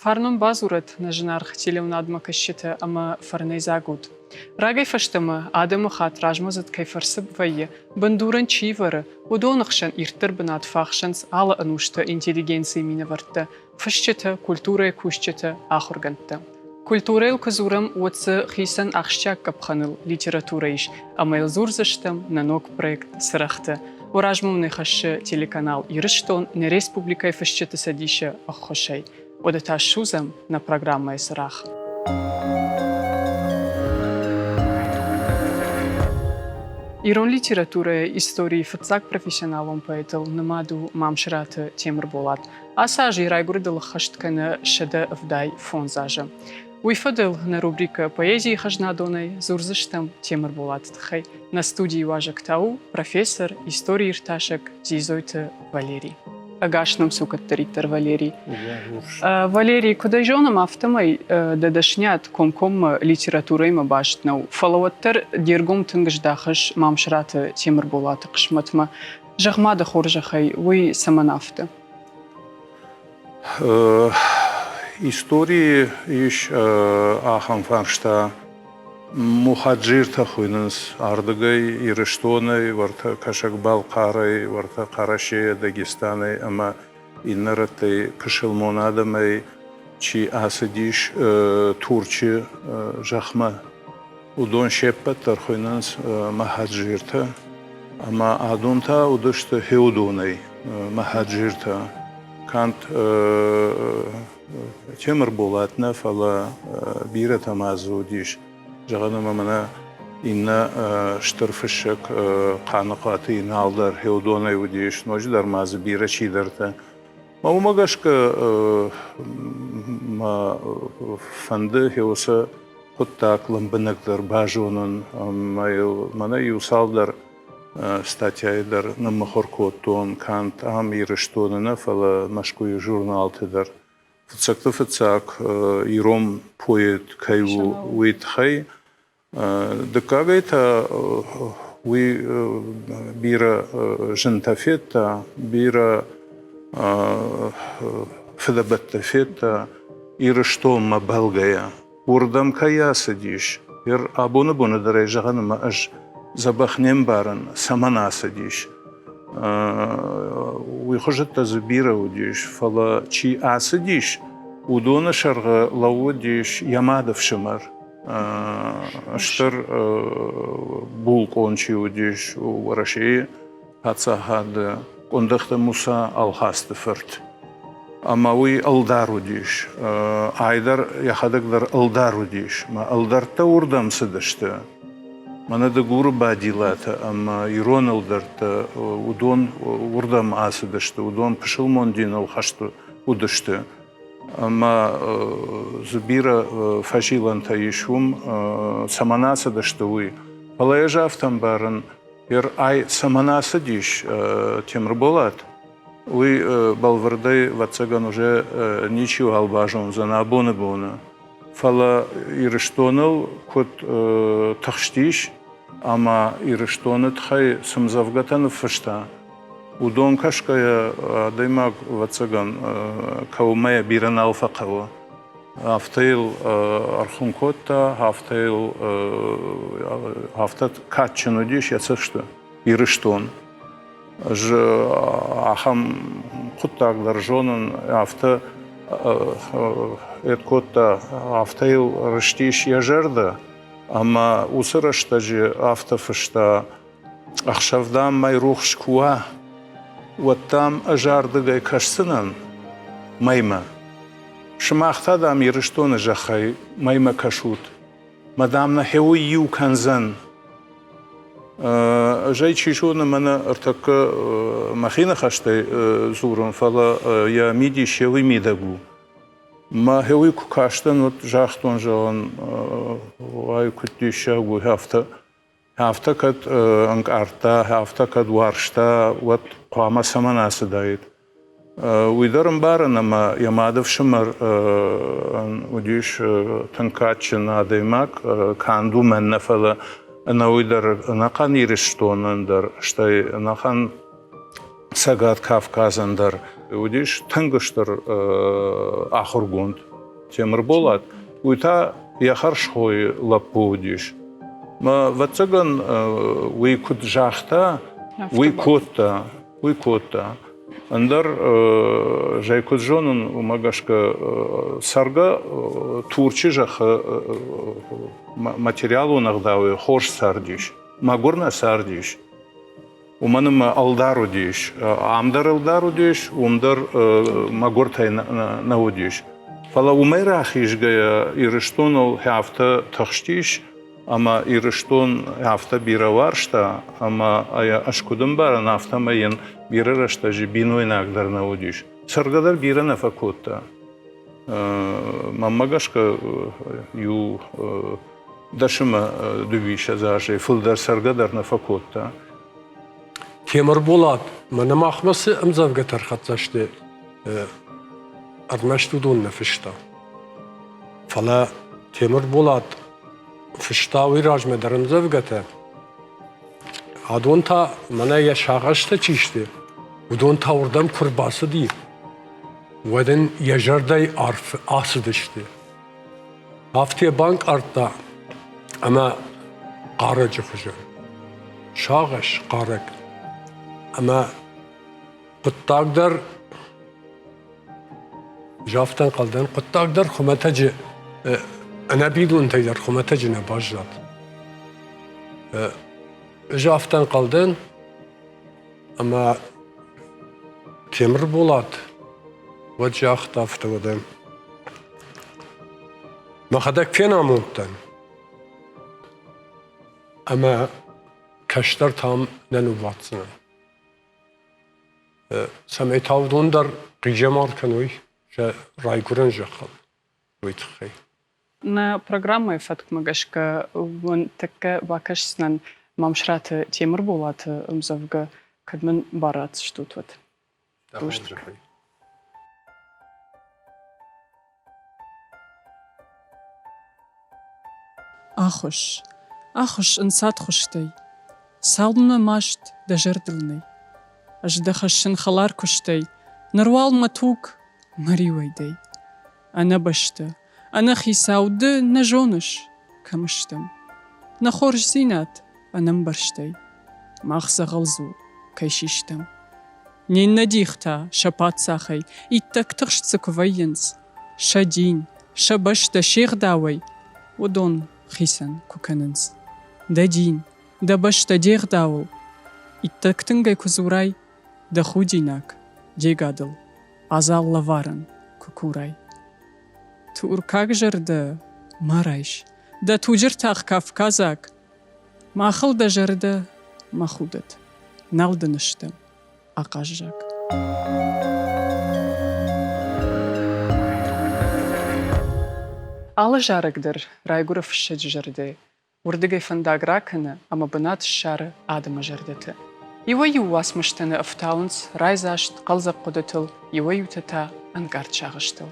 Фарн бадзурӕд нӕ зынаргъ телеуынадмӕ кӕсджытӕ ӕмӕ фӕрнӕйдзаг ут. Рагӕй фӕстӕмӕ адӕмы хатт размӕдзыд кӕй фӕрцы вӕййы, бындурӕн чи ивӕры, уыдоны хсӕн ирддӕр бынат фӕахсынц алы ӕнусты интеллигенцийы минӕвӕрттӕ, фысджытӕ, культурӕйы кусджытӕ, ахуыргӕндтӕ. Культурӕйыл куы дзурӕм, уӕд дзы хицӕн ахсджиаг къӕпхӕныл литературӕ ис, ӕмӕ йыл дзурдзыстӕм нӕ ног проект Цырӕгъты. Уӕ размӕ уын хӕссы телеканал Ирыстон нӕ республикӕйы фысджыты цӕдисы ӕххуысӕй. Уӕдӕ та ссудзӕм нӕ программӕйы цырагъ. Ирон литературӕйы историйы фыццаг профессионалон поэтыл нымад у Мамсыраты Темырболат. Ацы аз йӕ райгуырдыл ӕххӕст кӕны 175 азы. Уый фӕдыл нӕ рубрикӕ «Поэзийы хӕзнадонӕй» дзурдзыстӕм Темырболаты тыххӕй. Нӕ студийы уазӕг та у профессор, историиртасӕг Дзидзойты Валерий. Ӕгас нӕм цу кӕддӕриддӕр, Валерий. Валерий, куыд ӕй зонӕм, афтӕмӕй дӕ дӕсниад комкоммӕ литературӕимӕ баст нӕу, фӕлӕ уӕддӕр де ргом тынг здахыс Мамсыраты Темырболаты хъысмӕтмӕ. Зӕгъ-ма дӕ хорзӕхӕй, уый цӕмӕн афтӕ? Историйы ис ахӕм фарста. Мухаджиртӕ хуыйнынц ардыгӕй Ирыстонӕй, уӕртӕ Кӕсӕг-Балхъарӕй, уӕртӕ Хъӕрӕсейӕ, Дагестанӕй ӕмӕ иннӕ рӕттӕй пысылмон адӕмӕй чи ацыдис Турчы зӕхмӕ, уыдон се ппӕт дӕр хуыйнынц махаджиртӕ. Ӕмӕ адон та уыдысты хеудонӕй махаджиртӕ. Канд Темырболат нӕ, фӕлӕ бирӕтӕ ма дзы уыдис. Зӕгъӕн ӕмӕ мӕнӕ иннӕ стыр фыссӕг Хъаныхъуаты Инал дӕр хеудонӕй уыдис, ноджыдӕр ма дзы бирӕ чидӕртӕ. Мӕ уымӕ гӕсгӕ мӕ фӕнды хеусы хъуыддаг лӕмбынӕгдӕр базонын ӕмӕ йыл мӕнӕ иу цалдӕр статьяйы дӕр ныммыхуыр кодтон канд ам Ирыстоны нӕ, фӕлӕ Мӕскуыйы журналты дӕр. Фыццӕгты фыццаг ирон поэт кӕй у, уый тыххӕй. Дыккагӕй та уый бирӕ зынтӕ федта, бирӕ фыдӕбӕттӕ федта Ирыстонмӕ бӕлгӕйӕ. Уырдӕм кӕй ацыдис, йер абоны боны дӕр ӕй зӕгъын ӕмӕ ӕз дзӕбӕх не мбарын, цӕмӕн ацыдис. Уый хуызӕттӕ дзы бирӕ уыдис, фӕлӕ чи ацыдис, уыдоны сӕргъы лӕууыдис йӕ мады фсымӕр. Стыр булкъон чи уыдис Уӕрӕсейы паддзахады Къуындыхты Муса Алхасты фырт. Ӕмӕ уый ӕлдар уыдис. Айдӕр йӕхӕдӕг дӕр ӕлдар уыдис. Мӕ ӕлдӕрттӕ уырдӕм цыдысты. Мӕнӕ Дыгуры бадилатӕ ӕмӕ ирон ӕлдӕрттӕ, уыдон уырдӕм ацыдысты, уыдон пысылмон диныл хӕст уыдысты. Ӕмӕ дзы бирӕ фӕзилӕнтӕ ис уым, цӕмӕн ацыдысты, уый. Фӕлӕ ӕз афтӕ ӕмбарын, Ер ай цӕмӕн ацыдис Темырболат, уый бӕлвырдӕй, ӕвӕццӕгӕн, уже ничиуал базондзӕн абоны боны. Фӕлӕ Ирыстоныл куыд тыхстис ӕмӕ Ирыстоны тыххӕй цы мдзӕвгӕтӕ ныффыста, уыдон кӕсгӕйӕ адӕймаг, ӕвӕццӕгӕн, кӕуынмӕ йӕ бирӕ нал фӕхъӕуы. Афтӕ йыл ӕрхуым кодта, афтӕ йыл афтӕ кадджын уыдис йӕ цӕсты Ирыстон. Ӕз ахӕм хъуыддаг дӕр зонын, афтӕ ӕд кодта, афтӕ йыл рыстис йӕ зӕрдӕ, ӕмӕ уыцы рӕстӕджы афтӕ фыста, Ӕхсӕв, дам, мӕйрухс куы уа, уӕд, дам, ӕз ардыгӕй кӕсдзынӕн мӕймӕ. Сымах та, дам, Ирыстоны зӕххӕй мӕймӕ кӕсут. Мӕ, дам, нӕ хеуый иу кӕндзӕн. Ӕз ӕй чи зоны, мӕнӕ ӕртӕккӕ мӕхи ныхӕстӕй дзурын, фӕлӕ йӕ мидис йӕ мидӕг у. Мӕхе куы кастӕн, уӕд загътон, зӕгъын, ай куыд диссаг у, афтӕ. Афтӕ кӕд ӕнкъардта, афтӕ кӕд уарзта, уӕд хъуамӕ цӕмӕн ацыдаид? Уый дӕр ӕмбарын, ӕмӕ йӕ мады фсымӕр уыдис тынг кадджын адӕймаг, канд уымӕн нӕ, фӕлӕ ӕнӕуый дӕр ӕнӕхъӕн Ирыстонӕн дӕр, стӕй ӕнӕхъӕн Цӕгат Кавказӕн дӕр уыдис тынг стыр ахуыргонд Темырболат. Уый та йӕ хӕрзхойы лӕппу уыдис. Мӕ ӕвӕццӕгӕн, уый куыд загъта, уый кодта, уый кодта. Ӕндӕр зӕй куыд зонын, уымӕ гӕсгӕ цӕргӕ Турчы зӕххы материалон ӕгъдауӕй хорз цардис, мӕгуыр нӕ цардис. Уымӕн ӕмӕ ӕлдар уыдис. Ам дӕр ӕлдар уыдис, уым дӕр мӕгуыртӕй нӕ уыдис. Фӕлӕ уымӕй рахизгӕйӕ Ирыстоныл афтӕ тыхстис, ӕмӕ Ирыстон афтӕ бирӕ уарзта, ӕмӕ ӕз куыд ӕмбарын, афтӕмӕй йын бирӕ рӕстӕджы бинойнаг дӕр нӕ уыдис. Цӕргӕ дӕр бирӕ нӕ фӕкодта. Мӕнмӕ гӕсгӕ, иу дӕсымӕ дыууиссӕдз азӕй фылдӕр цӕргӕ дӕр нӕ фӕкодта. Темырболат, мӕнӕ махмӕ цы ӕмдзӕвгӕтӕ ӕрхӕццӕ сты, ӕрмӕст уыдон нӕ фыста. Фӕлӕ Темырболат фыста уый размӕ дӕр ӕмдзӕвгӕтӕ. Адон та, мӕнӕ йӕ сагъӕстӕ чи сты, уыдон та уырдӕм куы рбацыди, уӕд ын йӕ зӕрдӕйы арф ацыдысты. Афтӕ банкъардта ӕмӕ хъарӕджы хуызӕн. Сагъӕс хъарӕг. Ӕмӕ хъуыддаг дӕр Афтӕ ӕнхъӕлдӕн, хъуыддаг дӕр хуымӕтӕджы ӕнӕ бинонтӕй дӕр хуымӕтӕджы нӕ баззад. Ӕз афтӕ ӕнхъӕлдӕн, ӕмӕ Темырболат уӕд загъта афтӕ уӕдӕ. Мӕхӕдӕг фенамонд дӕн ӕмӕ кӕстӕртӕм нӕ ныууадздзынӕн. Цӕмӕй та уыдон дӕр хъизӕмар кӕной сӕ райгуырӕн зӕххыл, уый тыххӕй. Нӕ программӕйы фӕткмӕ гӕсгӕ уын тӕккӕ бакӕсдзынӕн Мамсыраты Темырболаты ӕмдзӕвгӕ, кӕд мын бар ратдзыстут, уӕд. Ахуысс, ахуысс ӕнцад хуыстӕй, Цалынмӕ маст дӕ зӕрдыл нӕй. Ӕз дӕ хӕссын хӕлар куыстӕй, Ныр уал мӕ туг мӕ риуӕй дӕй. Ӕнӕбӕстӕ, ӕнӕхицау ды нӕ зоныс, кӕм стӕм. Нӕ хорздзинад ӕнӕмбӕрстӕй мах дзӕгъӕлдзу кӕй систӕм. Не ннӕ дихтӕ сӕ паддзахӕй иттӕг тыхст цы куы вӕййынц, сӕ дин, сӕ бӕстӕ се гъдауӕй уыдон хицӕн куы кӕнынц. Дӕ дин, дӕ бӕстӕ де гъдауыл иттӕг тынгӕй куы дзурай, дӕ худинаг де гадыл адзал лӕварӕн куы курай. Туркаг зӕрдӕ ма райс, дӕ туджы ртах кавказаг, махыл дӕ зӕрдӕ ма худӕд, нал дын стӕм ахъаззаг. Алы зарӕг дӕр райгуыры фыссӕджы зӕрдӕйы. Уырдыгӕй фӕндаг ракӕны ӕмӕ бынат ссары адӕмы зӕрдӕты. Иуӕй-иу уацмыстӕ нӕ ӕфтауынц райдзаст, хъӕлдзӕг хъуыдытыл, иуӕй-иутӕ та ӕнкъард сагъӕстыл.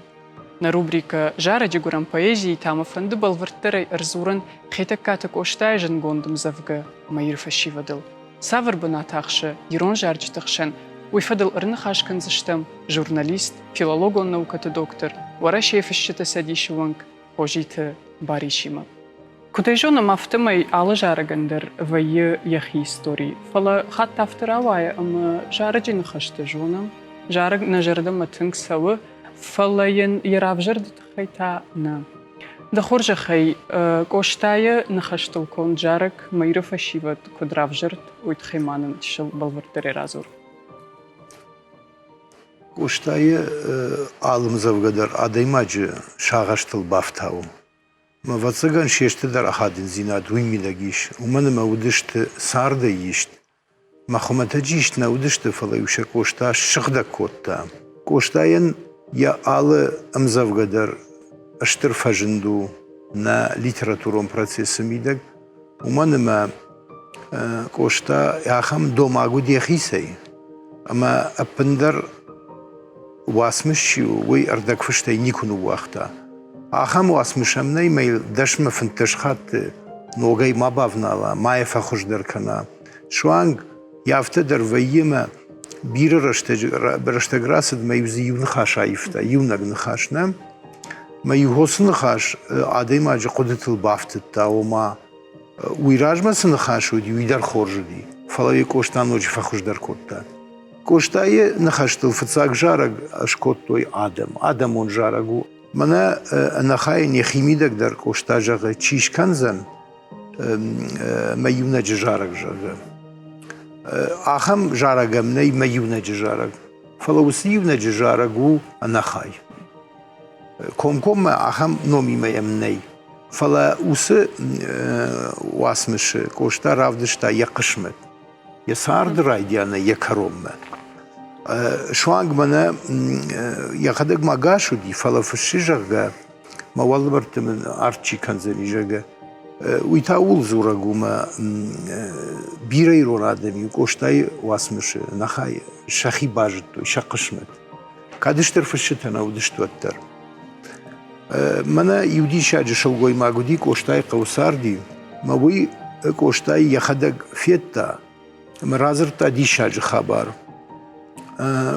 Нӕ рубрикӕ «Зарӕджы гуырӕн поэзийы» та мӕ фӕнды бӕлвырддӕрӕй ӕрдзурын Хетӕгкаты Къостайы зындгонд ӕмдзӕвгӕ «Мӕ Иры фӕсивӕдыл». Цавӕр бынат ахсы ирон зарджыты хсӕн, уый фӕдыл ӕрныхас кӕндзыстӕм журналист, филологон наукӕты доктор, Уӕрӕсейы Фысджыты цӕдисы уӕнг Хозиты Барисимӕ. Куыд ӕй зонӕм, афтӕмӕй алы зарӕгӕн дӕр вӕййы йӕхи истори. Фӕлӕ хатт афтӕ рауайы, ӕмӕ зарӕджы ныхӕстӕ зонӕм, зарӕг нӕ зӕрдӕмӕ тынг цӕуы, фӕлӕ йын йӕ равзӕрды тыххӕй та нӕ. Дӕ хорзӕхӕй, Къостайы ныхӕстыл конд зарӕг Мӕ Иры фӕсивӕд куыд равзӕрд, уый тыххӕй ма нын чысыл бӕлвырддӕрӕй радзур. Къостайы алы ӕмдзӕвгӕ дӕр адӕймаджы сагъӕстыл бафтауы. Ӕвӕццӕгӕн, се стырдӕр ахадындзинад уый мидӕг ис, уымӕн ӕмӕ уыдысты цардӕй ист. Мӕ хуымӕтӕджы ист нӕ уыдысты, фӕлӕ-иу сӕ Къоста ссыгъдӕг кодта. Къостайӕн йӕ алы ӕмдзӕвгӕ дӕр стыр фӕзынд у нӕ литературон процессы мидӕг, уымӕн ӕмӕ Къоста ахӕм домаг уыд йӕхицӕй, ӕмӕ ӕппындӕр. уацмыс чи у, уый ӕрдӕгфыстӕй никуы ныууагъта. Ахӕм уацмыс ӕм нӕй, мӕ йыл дӕсмӕ 15 хатты ногӕй ма бавнала, ма йӕ фӕхуыздӕр кӕна. Суанг йӕ афтӕ дӕр вӕййы мӕ бирӕ рӕстӕг рацыд, мӕ иу дзы иу ныхас аивта, иунӕг ныхас нӕ. Мӕ иу хосы ныхас адӕймаджы хъуыдытыл бафтыдта, ома уый размӕ цы ныхас уыди, уый дӕр хорз уыди, фӕлӕ йӕ Къоста ноджы фӕхуыздӕр кодта. Къостайы ныхӕстыл фыццаг зарӕг скодтой адӕм. Адӕмон зарӕг у. Мӕнӕ ӕнӕхайын йӕхимидӕг дӕр Къоста зӕгъы, чи скӕндзӕн мӕ иунӕджы зарӕг, зӕгъы. Ахӕм зарӕг ӕм нӕй мӕ иунӕджы зарӕг. Фӕлӕ уыцы иунӕджы зарӕг у ӕнӕхай. Комкоммӕ ахӕм номимӕ йӕм нӕй. Фӕлӕ уыцы уацмысы Къоста равдыста йӕ хъысмӕт. Йӕ царды райдианӕй йӕ кӕронмӕ. Суанг мӕнӕ йӕхӕдӕг ма гас уыди, фӕлӕ фыссы, зӕгъгӕ, мӕ уӕлмӕрдты мын арт чи кӕндзӕни, зӕгъгӕ. Уый та ууыл дзурӕг у, мӕ бирӕ ирон адӕм-иу Къостайы уацмысы нӕхай сӕхи базыдтой, сӕ хъысмӕт. Кӕд стыр фысджытӕ нӕ уыдысты, уӕддӕр. Мӕнӕ иу диссаджы сылгоймаг уыди Къостайы хъӕуы царди, мӕ уый Къостайы йӕхӕдӕг федта ӕмӕ радзырдта диссаджы хабар.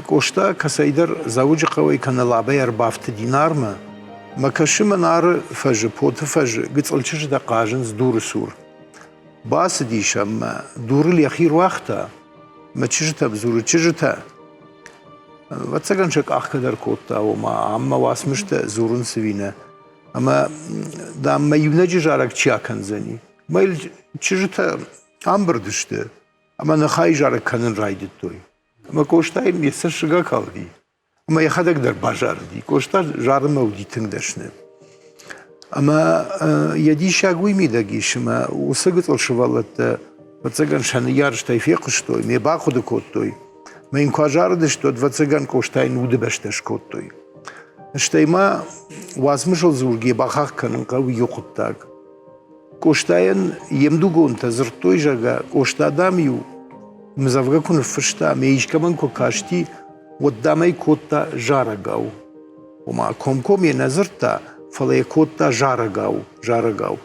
Къоста кӕцӕйдӕр Дзӕуджыхъӕуӕй кӕнӕ Лабӕй ӕрбафтыди Нармӕ, мӕ кӕсы мӕ Нары фӕзы, Поты фӕзы гыцъыл чызджытӕ хъазынц дуры цур. Бацыдис ӕм мӕ дурыл йӕхи руагъта, мӕ чызджытӕм дзуры, чызджытӕ, Ӕвӕццӕгӕн сӕ къахгӕ дӕр кодта, ома ам мӕ уацмыстӕ дзурынц ӕви нӕ. Ӕмӕ, дам, мӕ иунӕджы зарӕг чи акӕндзӕни? Мӕ чызджытӕ амбырд сты ӕмӕ ныхӕй зарӕг кӕнын райдыдтой. Ӕмӕ Къостайы йӕ цӕссыг акалди. Ӕмӕ йӕхӕдӕг дӕр базарыди. Къоста зарынмӕ уыди тынг дӕсны. Ӕмӕ йӕ диссаг уый мидӕг ис, ӕмӕ уыцы гыцъыл сывӕллӕттӕ, ӕвӕццӕгӕн, сӕ ныййарджытӕй фехъуыстой, ме бахъуыды кодтой. Мӕ йын куы азарыдысты, уӕд, ӕвӕццӕгӕн, Къостайы удыбӕстӕ скодтой. Стӕй ма уацмысыл дзургӕ бахахх кӕнын хъӕуы иу хъуыддаг. Къостайӕн йе мдугонтӕ дзырдтой, зӕгъгӕ, Къоста, дам-иу мдзӕвгӕ куы ныффыста, ӕмӕ искӕмӕн куы касти, уӕд, дам ӕй кодта зарӕгау. Ома комкоммӕ нӕ дзырдта, фӕлӕ йӕ кодта зарӕгау, зарӕгау.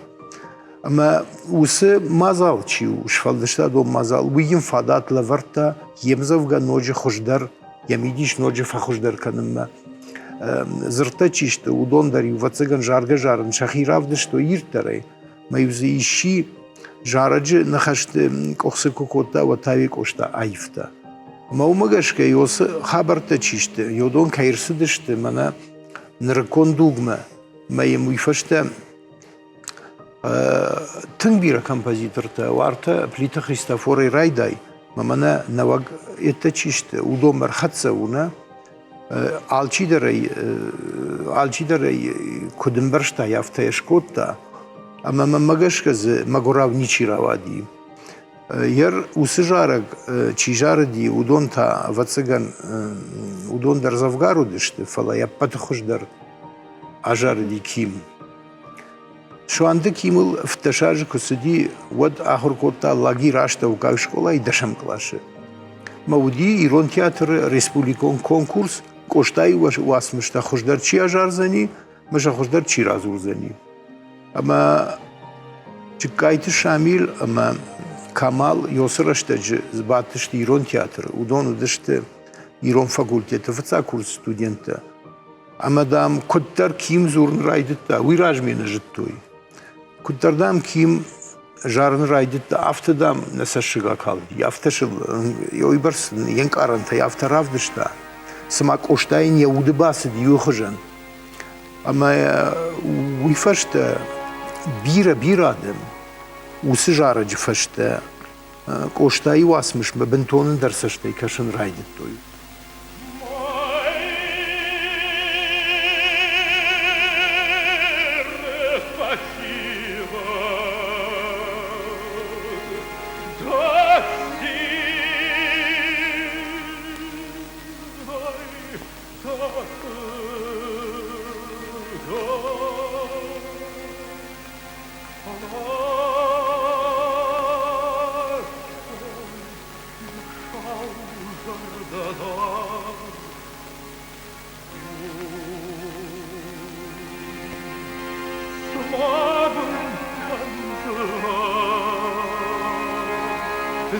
Ӕмӕ уыцы мадзал чи у, сфӕлдыстадон мадзал, уый йын фадат лӕвӕрдта йе мдзӕвгӕ ноджы хуыздӕр, йӕ мидис ноджы фӕхуыздӕр кӕнынмӕ. Дзырдтӕ чи сты, уыдон дӕр ӕвӕццӕгӕн заргӕ-зарын сӕхи равдыстой ирддӕрӕй. Мӕ-иу дзы исчи зарӕджы ныхӕсты къуыхцы куы кодта, уӕд та уый Къоста аивта. Ӕмӕ уымӕ гӕсгӕ уыцы хабӕрттӕ чи сты, уыдон кӕй ӕрцыдысты мӕнӕ нырыккон дугмӕ, мӕ йӕм уый фӕстӕ тынг бирӕ композитортӕ, уартӕ Плиты Христофорӕй райдай, мӕ мӕнӕ нӕуӕг еттӕ чи сты, уыдонмӕ ӕрхӕццӕ у, нӕ? Алчидӕр ӕй, алчидӕр ӕй куыд ӕмбӕрста, афтӕ йӕ скодта. Ӕмӕ мӕнмӕ гӕсгӕ дзы мӕгуырау ничи рауади. Йер уыцы зарӕг чи зарыди, уыдон та, ӕвӕццӕгӕн, уыдон дӕр дзӕвгар уыдысты, фӕлӕ йӕ ӕппӕты хуыздӕр азарыди Ким. Суанты Кимыл 15 азы куы цыди, уӕд ахуыр кодта Лагеры астӕуккаг скъолайы дӕсӕм къласы. Мӕ уыди ирон театры республикон конкурс Къостайы уацмыстӕ хуыздӕр чи азардзӕни, мӕ сӕ хуыздӕр чи радзурдзӕни. Ӕмӕ Джыккайты Шамил ӕмӕ Камал Йосы рӕстӕджы бадтысты ирон театры. Уыдон уыдысты ирон факультеты фыццаг курсы студенттӕ. Ӕмӕ, дам, куыддӕр Ким дзурын райдыдта, уый размӕ нӕ зыдтой. Куыддӕр, дам, Ким зарын райдыдта, афтӕ, дам, нӕ цӕссыг акалди, афтӕ сыл уыйбӕрц йе нкъарӕнтӕй афтӕ равдыста, цыма Къостайӕн йӕ уды бацыд иуы хуызӕн. Ӕмӕ уый фӕстӕ бирӕ-бирӕ адӕм уыцы зарӕджы фӕстӕ Къостайы уацмысмӕ бынтон ӕндӕр цӕстӕй кӕсын райдыдтой. Ма мын кӕндзынӕ дӕ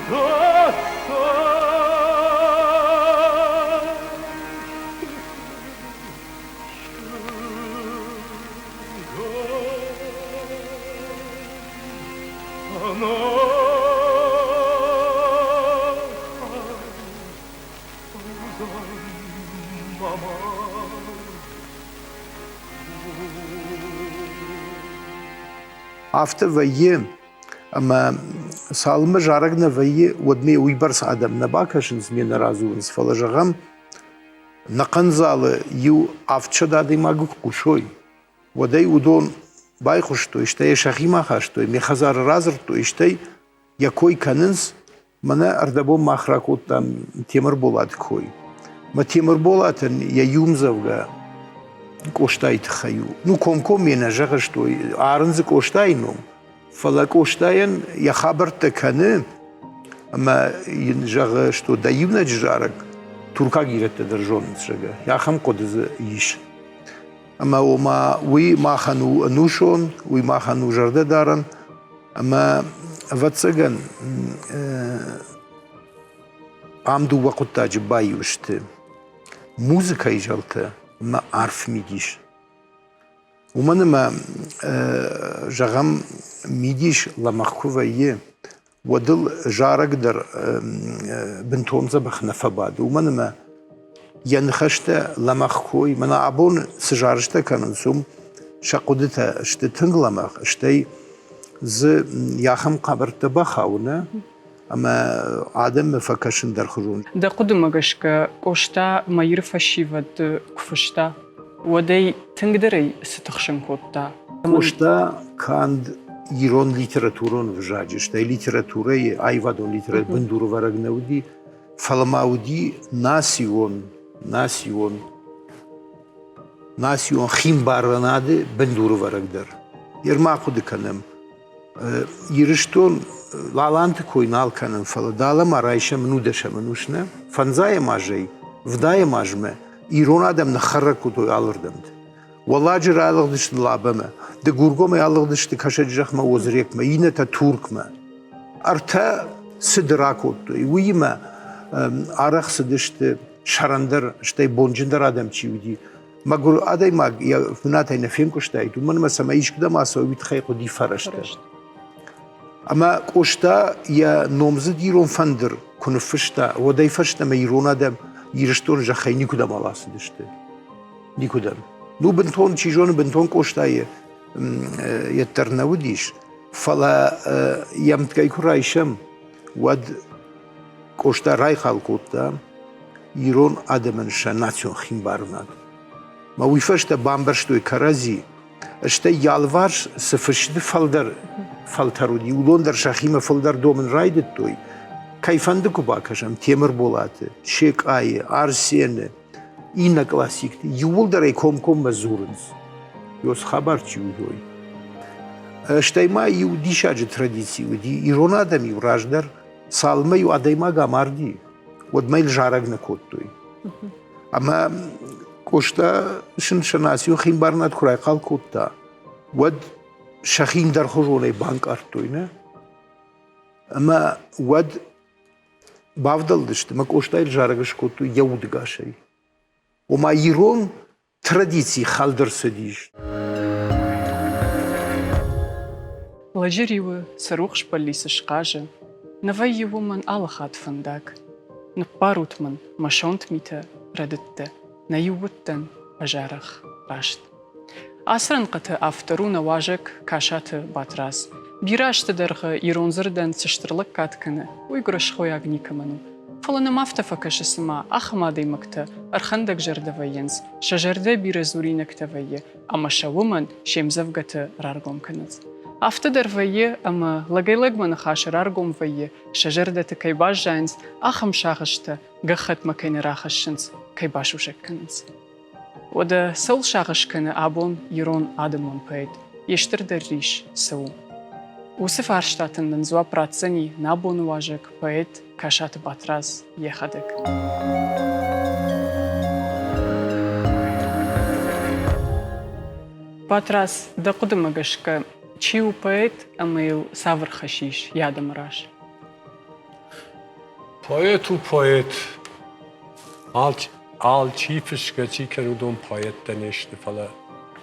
Афтӕ вӕййы, ӕмӕ цалынмӕ зарӕг нӕ вӕййы, уӕдмӕ уыйбӕрц адӕм нӕ бакӕсынц, ме нӕ радзурынц, фӕлӕ зӕгъӕм, нӕхъӕн залы иу 700 адӕймагы куы хъусой, уӕд ӕй уыдон байхъуыстой, стӕй йӕ сӕхимӕ хастой, ме хӕдзары радзырдтой, стӕй йӕ кой кӕнынц. Мӕнӕ ӕрдӕбон мах ракодтам Темырболаты кой. Мӕ Темырболатӕн йӕ иу ӕмдзӕвгӕ Къостайы тыххӕй у. Ну, комкоммӕ нӕ зӕгъыстой, арын дзы Къостайы ном, фӕлӕ Къостайӕн йӕ хабӕрттӕ кӕны ӕмӕ йын зӕгъы, что дӕ иунӕджы зарӕг туркаг ирӕттӕ дӕр зонынц, зӕгъгӕ. Ахӕм хъуыды дзы ис. Ӕмӕ ома уый махӕн у ӕнусон, уый махӕн у зӕрдӕдарӕн. Ӕмӕ, ӕвӕццӕгӕн, ам дыууӕ хъуыддаджы баиу сты. Музыкӕйы зӕлтӕ ӕмӕ арф мидис. Уымӕн ӕмӕ, зӕгъӕм, мидис лӕмӕгъ куы вӕййы, уӕд ыл зарӕг дӕр бынтон дзӕбӕх нӕ фӕбады, уымӕн ӕмӕ йӕ ныхӕстӕ лӕмӕгъ кой. Мӕнӕ абон цы зарджытӕ кӕнынц, уым сӕ хъуыдытӕ сты тынг лӕмӕгъ, стӕй дзы ахӕм хабӕрттӕ бахауы, нӕ? Ӕмӕ адӕммӕ фӕкӕсын дӕр хуызон. Дӕ хъуыдымӕ гӕсгӕ, Къоста мӕ Иры фӕсивӕд куы фыста, уӕд ӕй тынгдӕр ӕй цы тыхсын кодта? Къоста канд ирон литературон взаджы, стӕй литературӕйы, аивадон литературӕйы бындурӕвӕрӕг нӕ уыди, фӕлӕ ма уыди национ, национ, национ химбарынады бындурӕвӕрӕг дӕр. Ма хъуыды кӕнӕм, Ирыстон Лаланты кой нал кӕнӕм, фӕлӕ дӕлӕмӕ райсӕм нудӕсӕм ӕнус нӕ, фӕндзайӕм азӕй вдайӕм азмӕ ирон адӕм ныххӕррӕг кодтой алырдӕмты. Уӕлладжы ралыгъдысты Лабӕмӕ, Дыгургомӕй алыгъдысты Кӕсӕджы зӕхмӕ Озрекмӕ, иннӕтӕ Туркмӕ. Ӕртӕ цыды ракодтой. Уыимӕ арӕх цыдысты сӕрӕндӕр, стӕй бонджындӕр адӕм чи уыди, Мӕгуыр адӕймаг йӕ бынатӕй нӕ фенкъуыстаид, уымӕн ӕмӕ цӕмӕй искуыдӕм ацӕуа, уый тыххӕй хъуыди фӕрӕзтӕ. Ӕмӕ Къоста йӕ номдзыд ирон фӕндыр куы ныффыста, уӕдӕй фӕстӕмӕ ирон адӕм Ирыстоны зӕххӕй никуыдӕм аласыдысты. Никуыдӕм. Ну, бынтон, чи зоны, бынтон Къостайы йеддӕр нӕ уыдис, фӕлӕ йӕ ӕмткӕй куы райсӕм, уӕд Къоста райхъал кодта ирон адӕмӕн сӕ национ химбарынад. Мӕ уый фӕстӕ бамбӕрстой кӕрӕдзи, стӕй йӕ алыварс цы фысты фӕлдӕр фӕлтӕр уыди, уыдон дӕр сӕхимӕ фылдӕр домын райдыдтой. Кӕй фӕнды куы бакӕсӕм Темырболаты, Секъайы, Арсены, иннӕ классикты, иууылдӕр ӕй комкоммӕ дзурынц. Ёс хабар чи уыдой. Стӕй ма иу диссаджы традици уыди, ирон адӕм-иу раздӕр цалынмӕ-иу адӕймаг амарди, уӕдмӕ йыл зарӕг нӕ кодтой. Ӕмӕ Къоста сын сӕ национ химбарынад куы райхъал кодта, уӕд сӕхи ӕндӕрхуызонӕй банкъардтой, нӕ? Ӕмӕ уӕд бавдӕлдысты ӕмӕ Къостайыл зарӕг скодтой йӕ удыгасӕй. Ома ирон традици хӕлд ӕрцыдис. Лӕджы риуы цы рухс бӕллиц схъазы, Нӕ вӕййы уымӕн алы хатт фӕндаг. Ныббарут мын мӕ сонт митӕ, рӕдыдтӕ, Нӕ иу уыдтӕн ӕз арӕх раст. Ацы рӕнхъыты автор у нӕ уазӕг Касаты Батрадз. Бирӕ азты дӕргъы ирон дзырдӕн цы стыр лӕггад кӕны, уый гуырысхойаг никӕмӕн у. Фӕлӕ нӕм афтӕ фӕкӕсы, цыма ахӕм адӕймӕгтӕ ӕрхӕндӕг зӕрдӕ вӕййынц, сӕ зӕрдӕ бирӕ дзуринӕгтӕ вӕййы ӕмӕ сӕ уымӕн се мдзӕвгӕты раргом кӕнынц. Афтӕ дӕр вӕййы, ӕмӕ лӕгӕй-лӕгмӕ ныхасы раргом вӕййы, сӕ зӕрдӕты кӕй баззайынц, ахӕм сагъӕстӕ гӕххӕтмӕ кӕй нӕ рахӕссынц, кӕй басусӕг кӕнынц. Уӕдӕ цӕуыл сагъӕс кӕны абон ирон адӕмон поэт, йе стырдӕр рис цы у? Уыцы фарстатӕн нын дзуапп ратдзӕни нӕ абоны уазӕг, поэт Касаты Батрадз йӕхӕдӕг. Батрадз, дӕ хъуыдымӕ гӕсгӕ, чи у поэт ӕмӕ йыл цавӕр хӕс ис йӕ адӕмы раз? Поэт у поэт. Алчи фысгӕ чи кӕны, уыдон поэттӕ не сты, фӕлӕ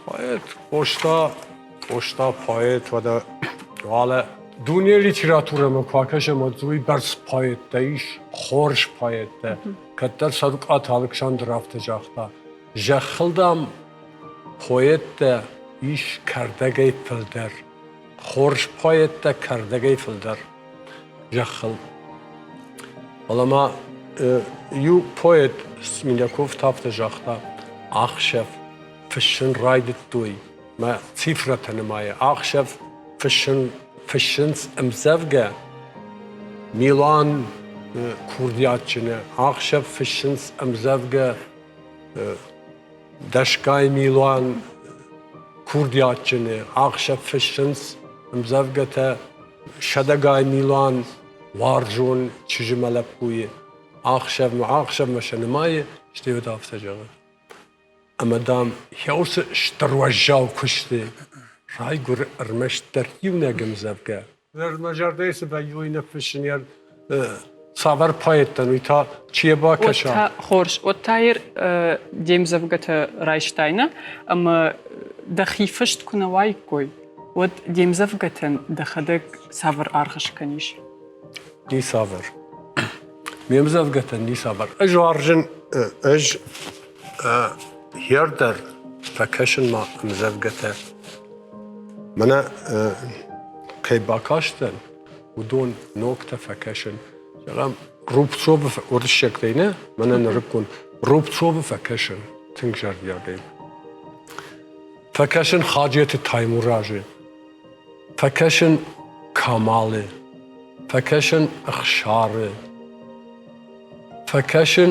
поэт Къоста, Къоста поэт, уӕдӕ уӕлӕ дуне литературӕмӕ куы акӕсӕм, уӕд уый бӕрц поэттӕ ис, хорз поэттӕ. Кӕддӕр Цӕрукъаты Алыксандр афтӕ загъта, зӕххыл, дам, поэттӕ ис кӕрдӕгӕй фылдӕр. Хорз поэттӕ кӕрдӕгӕй фылдӕр зӕххыл. Фӕлӕ ма иу поэт Смеляков та афтӕ загъта, ӕхсӕв фыссын райдыдтой, мӕ цифрӕтӕ нымайы, ӕхсӕв фыссын, фыссынц ӕмдзӕвгӕ милуан курдиатджыны, ӕхсӕв фыссынц ӕмдзӕвгӕ дӕсгай милуан курдиатджыны, ӕхсӕв фыссынц ӕмдзӕвгӕтӕ сӕдӕгай милуан уарзон чызджы мӕ лӕппуйы. Ӕхсӕвмӕ, ӕхсӕвмӕ сӕ нымайы, стӕй уӕд афтӕ зӕгъы. Ӕмӕ, дам, уыцы стыр уӕззау куысты райгуыры ӕрмӕстдӕр иунӕг ӕмдзӕвгӕ. Мӕ зӕрдӕйы цы вӕййы, уый ныффыссын йӕ цавӕр поэттӕн, уый та чи йӕ бакӕса. Хорз, уӕд та йыр де мдзӕвгӕтӕ райстай, нӕ? Ӕмӕ дӕхи фыст куы нӕ уаиккой, уӕд де мдзӕвгӕтӕн дӕхӕдӕг цавӕр аргъ скӕнис? Ницавӕр. Ме мдзӕвгӕтӕн ницавӕр. Ӕз уарзын, ӕз хӕрдӕр фӕкӕсын ма ӕмдзӕвгӕтӕ. Мӕнӕ кӕй бакастӕн, уыдон ногтӕ фӕкӕсын. Зӕгъӕм, Рубцовы уырыссӕгтӕй нӕ, мӕнӕ нырыккон Рубцовы фӕкӕсын тынг зӕрдиагӕй. Фӕкӕсын Хаджеты Таймуразы, фӕкӕсын Камалы, фӕкӕсын Ӕхсары, фӕкӕсын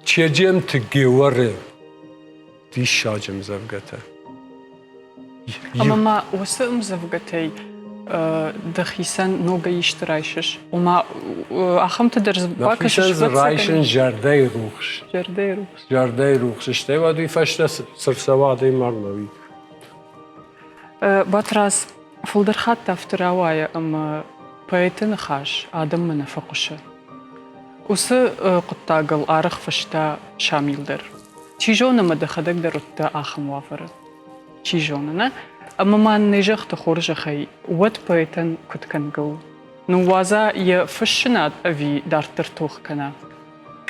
Чеджемты Георы диссаджы ӕмдзӕвгӕтӕ. Ӕмӕ ма уыцы ӕмдзӕвгӕтӕй дӕхицӕн ногӕй исты райсыс? Ома ахӕмты дӕр бакӕсыс? Дӕхицӕн дзы райсын зӕрдӕйы рухс. Зӕрдӕйы рухс. Зӕрдӕйы рухс. Стӕй уӕд уый фӕстӕ цы рцӕуа адӕймагмӕ, уый. Батрадз, фылдӕр хатт афтӕ рауайы, ӕмӕ поэты ныхас адӕммӕ нӕ фӕхъуысы. Уыцы хъуыддагыл арӕх фыста Шамил дӕр. Чи зоны, ӕмӕ дӕхӕдӕг дӕр уыдтӕ ахӕм уавӕры. Чи зоны, нӕ? Ӕмӕ ма нӕ зӕгъты хорзӕхӕй, уӕд поэтӕн куыд кӕнгӕ у? Ныууадза йӕ фыссынад ӕви дарддӕр тох кӕна?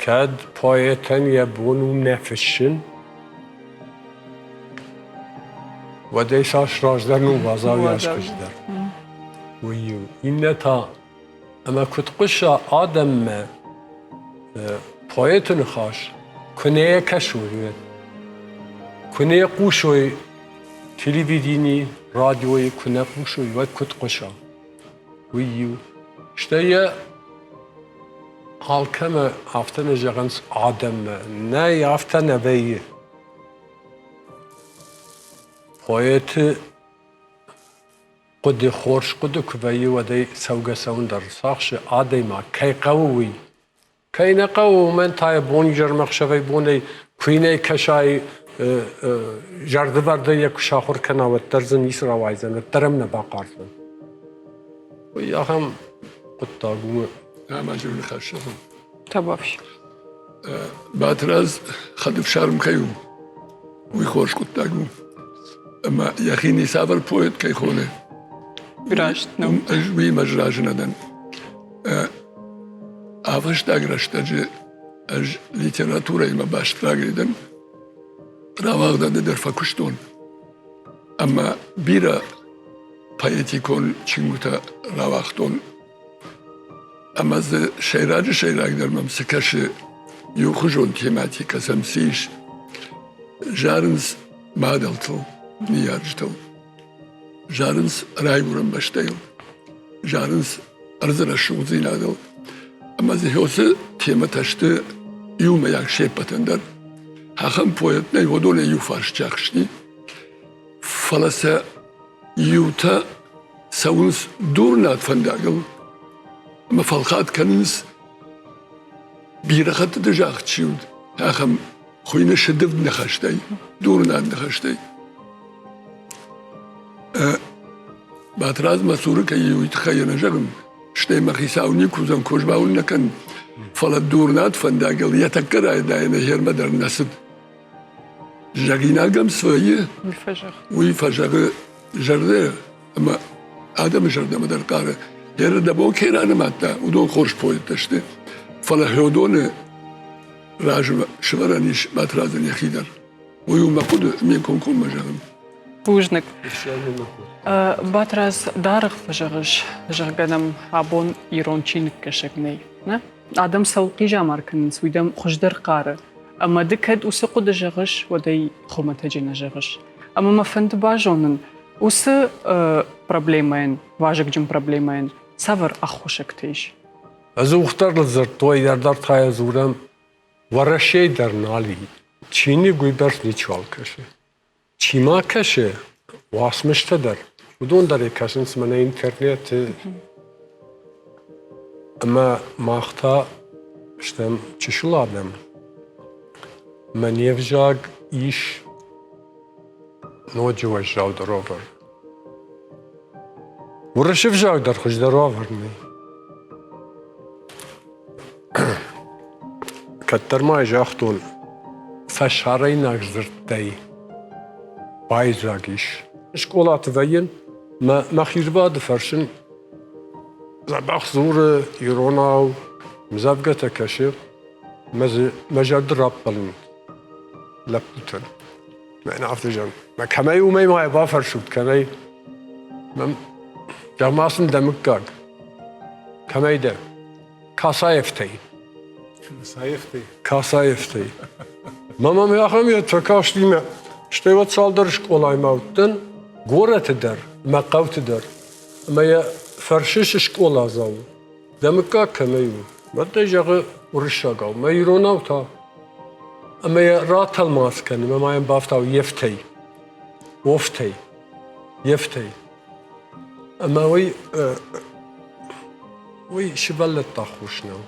Кӕд поэтӕн йӕ бон у нӕ фыссын, уӕд ӕй цас раздӕр ныууадза, уыйас хуыздӕр. Уый иу. Иннӕ та Ӕмӕ куыд хъуыса адӕммӕ поэты ныхас, куы нӕ йӕ кӕсой, уӕд? Куы нӕ хъусой телевидени, радиойы куы нӕ хъусой, уӕд куыд хъуыса? Уый иу. Стӕй йӕ алкӕмӕ афтӕ нӕ зӕгъынц адӕммӕ. Нӕй, афтӕ нӕ вӕййы. Поэты Хъуыды хорз хъуыды куы вӕййы, уӕд ӕй цӕугӕ-цӕуын дӕр рцахсы, адӕймаг кӕй хъӕуы, уый. Кӕй нӕ хъӕуы, уымӕн та йӕ бон-изӕрмӕ ӕхсӕвӕй-бонӕй куы нӕ кӕсай, зӕрдывӕрдӕй йӕ куы сахуыр кӕна, уӕддӕр дзы ницы рауайдзӕн, уӕддӕр ӕм нӕ бахъардзӕн. Уый ахӕм хъуыддаг у. Ӕмӕ иу ныхас зӕгъын. Табуафси. Батрадз хӕдӕфсарм кӕй у, уый хорз хъуыддаг у. Ӕмӕ йӕхи ницавӕр поэт кӕй хоны, Раст нӕу. Ӕз уыимӕ сразы нӕ дӕн. Ӕвӕстаг рӕстӕджы ӕз литературӕимӕ баст рагӕй дӕн. Рауагъдады дӕр фӕкуыстон. Ӕмӕ бирӕ поэтикон чингуытӕ рауагътон. Ӕмӕ дзы сӕйраджы сӕйрагдӕр мӕм цы кӕсы, иухуызон тематикӕ сӕм цы ис, зарынц мадӕлтыл, ныййарджытыл, зарынц райгуырӕн бӕстӕйыл, зарынц ӕрдзы рӕсугъддзинадыл. Ӕмӕ дзы уыцы темӕтӕ сты иумӕйаг се ппӕтӕн дӕр. Ахӕм поэт нӕй, уыдонӕй иу фарст ахсти, фӕлӕ сӕ иутӕ цӕуынц дурнад фӕндагыл ӕмӕ фӕлхат кӕнынц бирӕ хӕттыты загъд чи уыд, ахӕм хуыйны сыдывд ныхӕстӕй, дурнад ныхӕстӕй. Батрадз мӕ цуры кӕй и, уый тыххӕй йӕ нӕ зӕгъын, стӕй мӕ хицау никуы уыдзӕн, козбау нӕ кӕн, фӕлӕ дурнад фӕндагыл йӕ тӕккӕ райдайӕны хермӕ дӕр нӕ цыд. Зӕгъинаг ӕм цы вӕййы, уый фӕзӕгъы зӕрдӕ ӕмӕ адӕмы зӕрдӕмӕ дӕр хъары. Йӕ рдӕбон кӕй ранымадта, уыдон хорз поэттӕ сты, фӕлӕ Хеодоны раз сывӕрӕн ис Батрадзӕн йӕхи дӕр. Уый у мӕ хъуыды, ме комкоммӕ зӕгъын. Бузныг. Батрадз, даргъ фӕзӕгъыс, зӕгъгӕ нӕм абон ирон чиныгкӕсӕг нӕй. Нӕ? Адӕм цӕуыл хъизӕмар кӕнынц, уый дӕм хуыздӕр хъары. Ӕмӕ ды кӕд уыцы хъуыды зӕгъыс, уӕд ӕй хуымӕтӕджы нӕ зӕгъыс. Ӕмӕ мӕ фӕнды базонын, уыцы проблемӕйӕн, вазыгджын проблемӕйӕн цавӕр ӕххуысӕгтӕ ис? Ӕдзухдӕр дзырдтой, дарддӕр та йӕ дзурӕм, Уӕрӕсейы дӕр нал и. Чиныг уыйбӕрц ничиуал кӕсы. Чи ма кӕсы, уацмыстӕ дӕр, уыдон дӕр ӕй кӕсынц мӕнӕ интернеты. Ӕмӕ мах та стӕм чысыл адӕм. Мӕ не взаг ис ноджы уӕззаудӕр уавӕр. Уырысы взаг дӕр хуыздӕр уавӕр нӕй. Кӕддӕр ма загътон, фӕсарӕйнаг дзырдтӕй байдзаг ис. Скъолаты вӕййын, мӕ мӕхи рвады фӕрсын, дзӕбӕх дзуры иронау, мдзӕвгӕтӕ кӕсы, мӕ дзы мӕ зӕрды раппӕлын лӕппутӕн. Мӕнӕ афтӕ зӕгъын. Мӕ кӕмӕй уымӕй ма йӕ бафӕрсут, кӕмӕй? Зӕгъ-ма сын дӕ мыггаг. Кӕмӕй дӕ? Касаевтӕй. Касаевтӕй? Касаевтӕй. Мӕ мӕм ахӕм йӕ фӕкастимӕ. Стӕй уӕд цалдӕр скъолаймӕ уыдтӕн, горӕты дӕр, мӕ хъӕуты дӕр. Ӕмӕ йӕ фӕрсыс скъоладзау, дӕ мыггаг кӕмӕй у? Уӕд дӕ зӕгъы уырыссагау, мӕ иронау та. Ӕмӕ йӕ ратӕлмац кӕн ӕмӕ ма йӕм бафтау ефтӕй, офтӕй, ефтӕй. Ӕмӕ уый уый сывӕллӕтты аххос нӕу.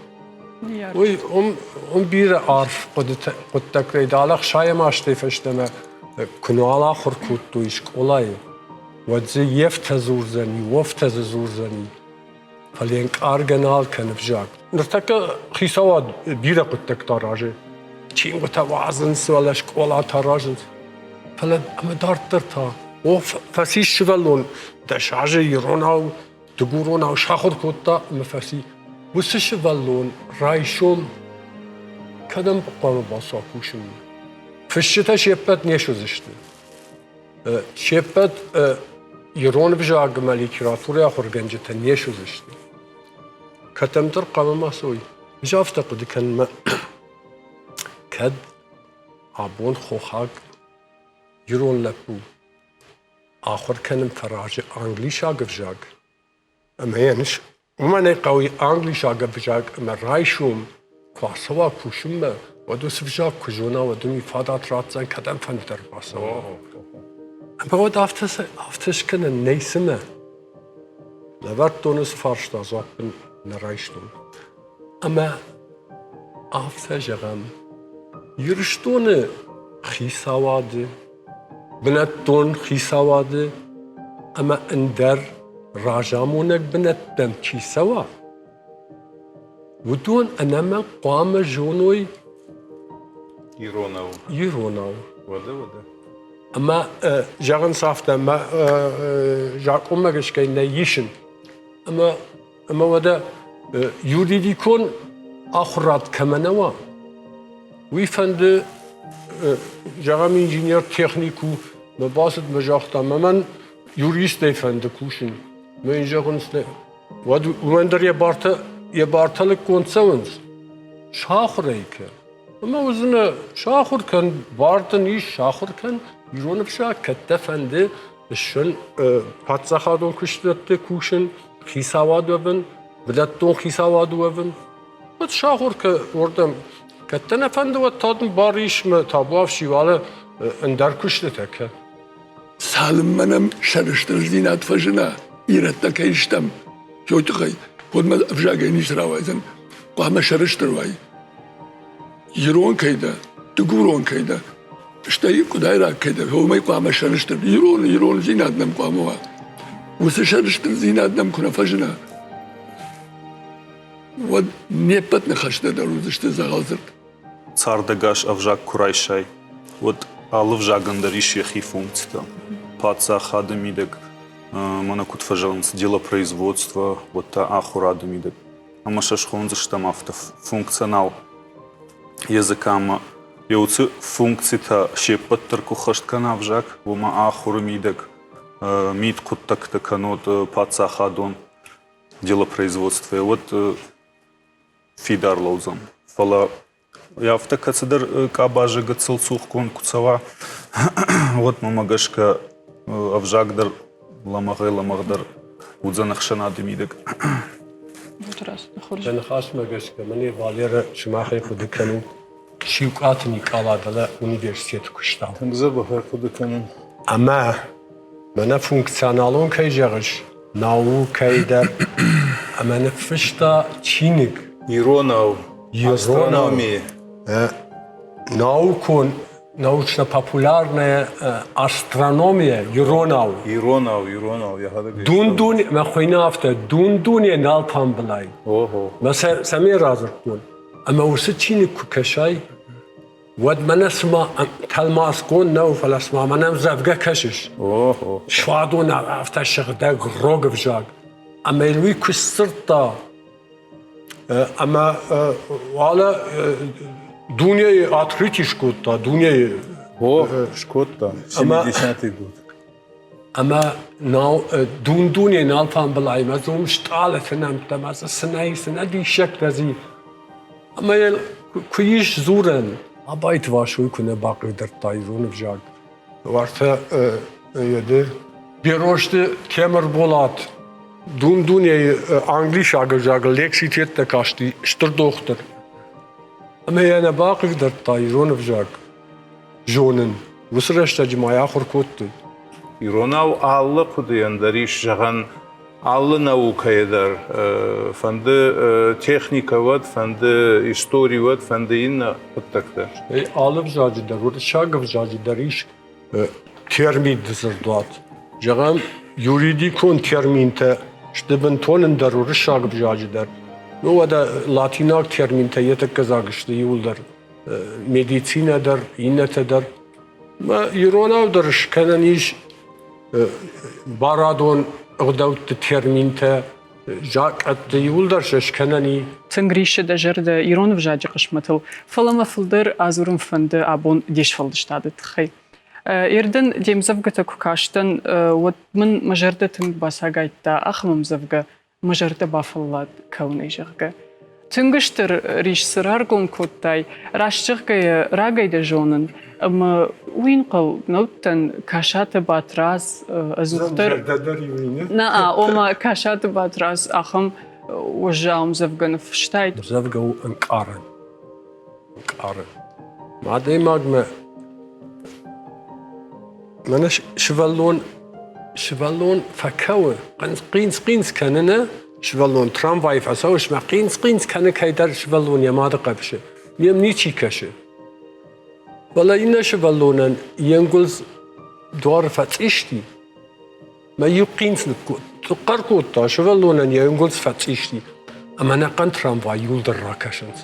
Уый уым, уым бирӕ арф хъуыддӕгтӕй далӕ ӕхсайӕм азтӕй фӕстӕмӕ куы нал ахуыр кодтой скъолайы, уӕд дзы ефтӕ дзурдзӕни, офтӕ дзы дзурдзӕни, фӕлӕ ӕнкъаргӕ нал кӕны взаг. Ныртӕккӕ хицауад бирӕ хъуыддӕгтӕ аразы. Чингуытӕ уадзынц, уӕлӕ скъолатӕ аразынц. Фӕлӕ ӕмӕ дарддӕр та, о, фӕцис сывӕллон 10 азы иронау, дыгуронау сахуыр кодта ӕмӕ фӕци. Уыцы сывӕллон райсом кӕдӕм хъуамӕ бацуа кусынмӕ? Фысджытӕ се ппӕт не суыдзысты. Се ппӕт ирон ӕвзаг ӕмӕ литературӕйы ахуыргӕнджытӕ не суыдзысты. Кӕдӕмдӕр хъуамӕ ма цой. Ӕз афтӕ хъуыды кӕнын, кӕд абон хохаг ирон лӕппу ахуыр кӕнын фӕразы англисаг ӕвзаг, ӕмӕ йӕ ныс уымӕн ӕй хъӕуы англисаг ӕвзаг ӕмӕ райсом куы ацӕуа кусынмӕ, уӕд уыцы взаг куы зона, уӕд ын фадат ратдзӕн кӕдӕмфӕнды дӕр бацӕуа. Ӕмӕ уӕд афтӕ, афтӕ скӕнӕн нӕй цымӕ? Лӕвӕрдтон уыцы фарста, дзуапп ын нӕ райстон. Ӕмӕ афтӕ зӕгъӕм, Ирыстоны хицауады, бынӕттон хицауады ӕмӕ ӕндӕр разамонӕг бынӕттӕм чи цӕуа, уыдон ӕнӕмӕнг хъуамӕ зоной иронау. Иронау. Уӕдӕ, уӕдӕ. Ӕмӕ зӕгъынц афтӕ, мӕ закъонмӕ гӕсгӕ нӕ исын. Ӕмӕ Ӕмӕ уӕдӕ юридикон ахуырад кӕмӕ нӕ уа, уый фӕнды, зӕгъӕм, инженер-техник у, мӕ бацыд мӕ загъта, мӕ мӕн юристӕй фӕнды кусын. Мӕ йын зӕгъынц, уӕд уымӕн дӕр йӕ бартӕ, йӕ бартӕ лыггонд цӕуынц. Сахуыр ӕй кӕн. Ӕмӕ уыдзынӕ, сахуыр кӕн, бар дын ис, сахуыр кӕн ирон ӕвзаг, кӕд дӕ фӕнды, ссӕн паддзахадон куыстуӕтты кусын, хицауад уӕвын, бынӕттон хицауад уӕвын. Уӕд сахуыр кӕ уырдӕм. Кӕд дӕ нӕ фӕнды, уӕд та дын бар ис мӕ табуафси уӕле ӕндӕр куыстытӕ кӕ. Цалынмӕ нӕм сӕрыстырдзинад фӕзына, ирӕттӕ кӕй стӕм, той тыххӕй, уӕдмӕ ӕвзагӕй ницы рауайдзӕн. Хъуамӕ сӕрыстыр уай. Ирон кӕй дӕ, дыгурон кӕй дӕ. Стӕй къуыдайраг кӕйдӕр, уымӕй хъуамӕ сӕрыстыр ирон ирондзинад нӕм хъуамӕ уа. Уыцы сӕрыстырдзинад нӕм куы нӕ фӕзына, уӕд не ппӕт ныхӕстӕ дӕр уыдзысты дзӕгъӕлдзырд. Цардӕгас ӕвзаг куы райсай, уӕд алы ӕвзагӕн дӕр ис йӕхи функцитӕ. Паддзахады мидӕг, мӕнӕ куыд фӕзӕгъынц, делопроизводство, уӕд та ахуырады мидӕг. Ӕмӕ сӕ схондзыстӕм афтӕ функционал язык ӕмӕ йӕ уыцы функцитӕ се ппӕт дӕр куы ххӕст кӕна ӕвзаг, уымӕ ахуыры мидӕг мидхъуыддӕгтӕ кӕнод паддзахадон делопроизводствойы, уӕд фидар лӕудзӕн. Фӕлӕ афтӕ кӕцыдӕр къабазы гыццыл цухгонд куы цӕуа, уӕд мӕмӕ гӕсгӕ ӕвзаг дӕр лӕмӕгъӕй-лӕмӕгъдӕр уыдзӕн ӕхсӕнады мидӕг. Дӕ ныхасмӕ гӕсгӕ мӕн Валерӕ сымахӕй хъуыды кӕнут, Сиукъаты Никъала дӕлӕ университеты куыста. Тынг дзӕбӕхӕй хъуыды кӕнын. Ӕмӕ мӕнӕ функционалон кӕй зӕгъыс, наукӕй дӕр ӕмӕ ныффыста чиныг. Иронау, астрономийы. Наукон, научно-популярная астрономия иронау. Иронау, иронау, йӕхӕдӕг. Дун-дуне, мӕ хуыйны афтӕ, дун-дуне нал памбылай. Ого. Мӕ цӕмӕй радзырдтон. Ӕмӕ уыцы чиныг куы кӕсай, уӕд мӕнӕ цыма тӕлмацгонд нӕу, фӕлӕ цыма мӕнӕ ӕмдзӕвгӕ кӕсыс. Суадон афтӕ сыгъдӕг рог ӕвзаг. Ӕмӕ йын уый куы сдзырдта, ӕмӕ уалӕ дунейы открытие скодта, дунейы. О, скодта, 70-й год. Ӕмӕ нал дун-дуне нал фамбылай, мӕ дзы уым стъалыты нӕмттӕ, мӕ дзы цы нӕй, цы нӕ диссӕгтӕ дзи. Ӕмӕ йыл куы ис дзурӕн, Абайты Васойы куы нӕ бахъыгдардта ирон ӕвзаг. Уартӕ еды Берозты Темырболат дун-дунейы англисаг ӕвзагыл лекцитеттӕ касти стыр дохтыр. Ӕмӕ йӕ нӕ бахъыгдардта ирон ӕвзаг зонын. Уыцы рӕстӕджы ма йӕ ахуыр кодтой. Иронау алы хъуыдыйӕн дӕр ис зӕгъӕн алы наукӕйы дӕр, фӕнды техникӕ уӕд, фӕнды истори уӕд, фӕнды иннӕ хъуыддӕгтӕ. Алы ӕвзаджы дӕр, уырыссаг ӕвзаджы дӕр ис терминты дзырдуат. Зӕгъӕм, юридикон терминтӕ сты бынтон ӕндӕр уырыссаг ӕвзаджы дӕр. Ну, уӕдӕ латинаг терминтӕ йӕ тӕккӕ дзаг сты иуылдӕр. Медицинӕ дӕр, иннӕтӕ дӕр. Иронау дӕр скӕнӕн ис барадон ӕгъдӕутты терминтӕ, закъӕтты иуылдӕр сӕ скӕнӕн и. Тынг риссы дӕ зӕрдӕ ирон ӕвзаджы хъысмӕтыл, фӕлӕ мӕ фылдӕр адзурын фӕнды абон де сфӕлдыстады тыххӕй. Ердын де мдзӕвгӕтӕ куы кастӕн, уӕд мын мӕ зӕрдӕ тынг бацагайдта ахӕм ӕмдзӕвгӕ мӕ зӕрдӕ бафӕллад кӕуынӕй, зӕгъгӕ. Тынг стыр рис цы раргом кодтай, раст зӕгъгӕйӕ, рагӕй дӕ зонын, ӕмӕ уый ӕнхъӕл нӕ уыдтӕн Касаты Батрадз ӕдзухдӕр. Нӕ, ома Касаты Батрадз ахӕм уӕззау ӕмдзӕвгӕ ныффыстаид. Ӕмдзӕвгӕ у ӕнкъарӕн. Ӕнкъарӕн. Адӕймагмӕ Мӕнӕ сывӕллон сывӕллон фӕкӕуы, хъинц-хъинц кӕны нӕ сывӕллон трамвайы фӕцӕуы, ӕмӕ хъинц-хъинц кӕны кӕйдӕр сывӕллон йӕ мады хъӕбысы. Йӕм ничи кӕсы. Фӕлӕ иннӕ сывӕллонӕн йе нгуылдз дуары фӕцъисти, мӕ иу хъинц ныхъхъӕр кодта, сывӕллонӕн йе нгуылдз фӕцъисти, ӕмӕ ӕнӕхъӕн трамвай иуылдӕр ракӕсынц.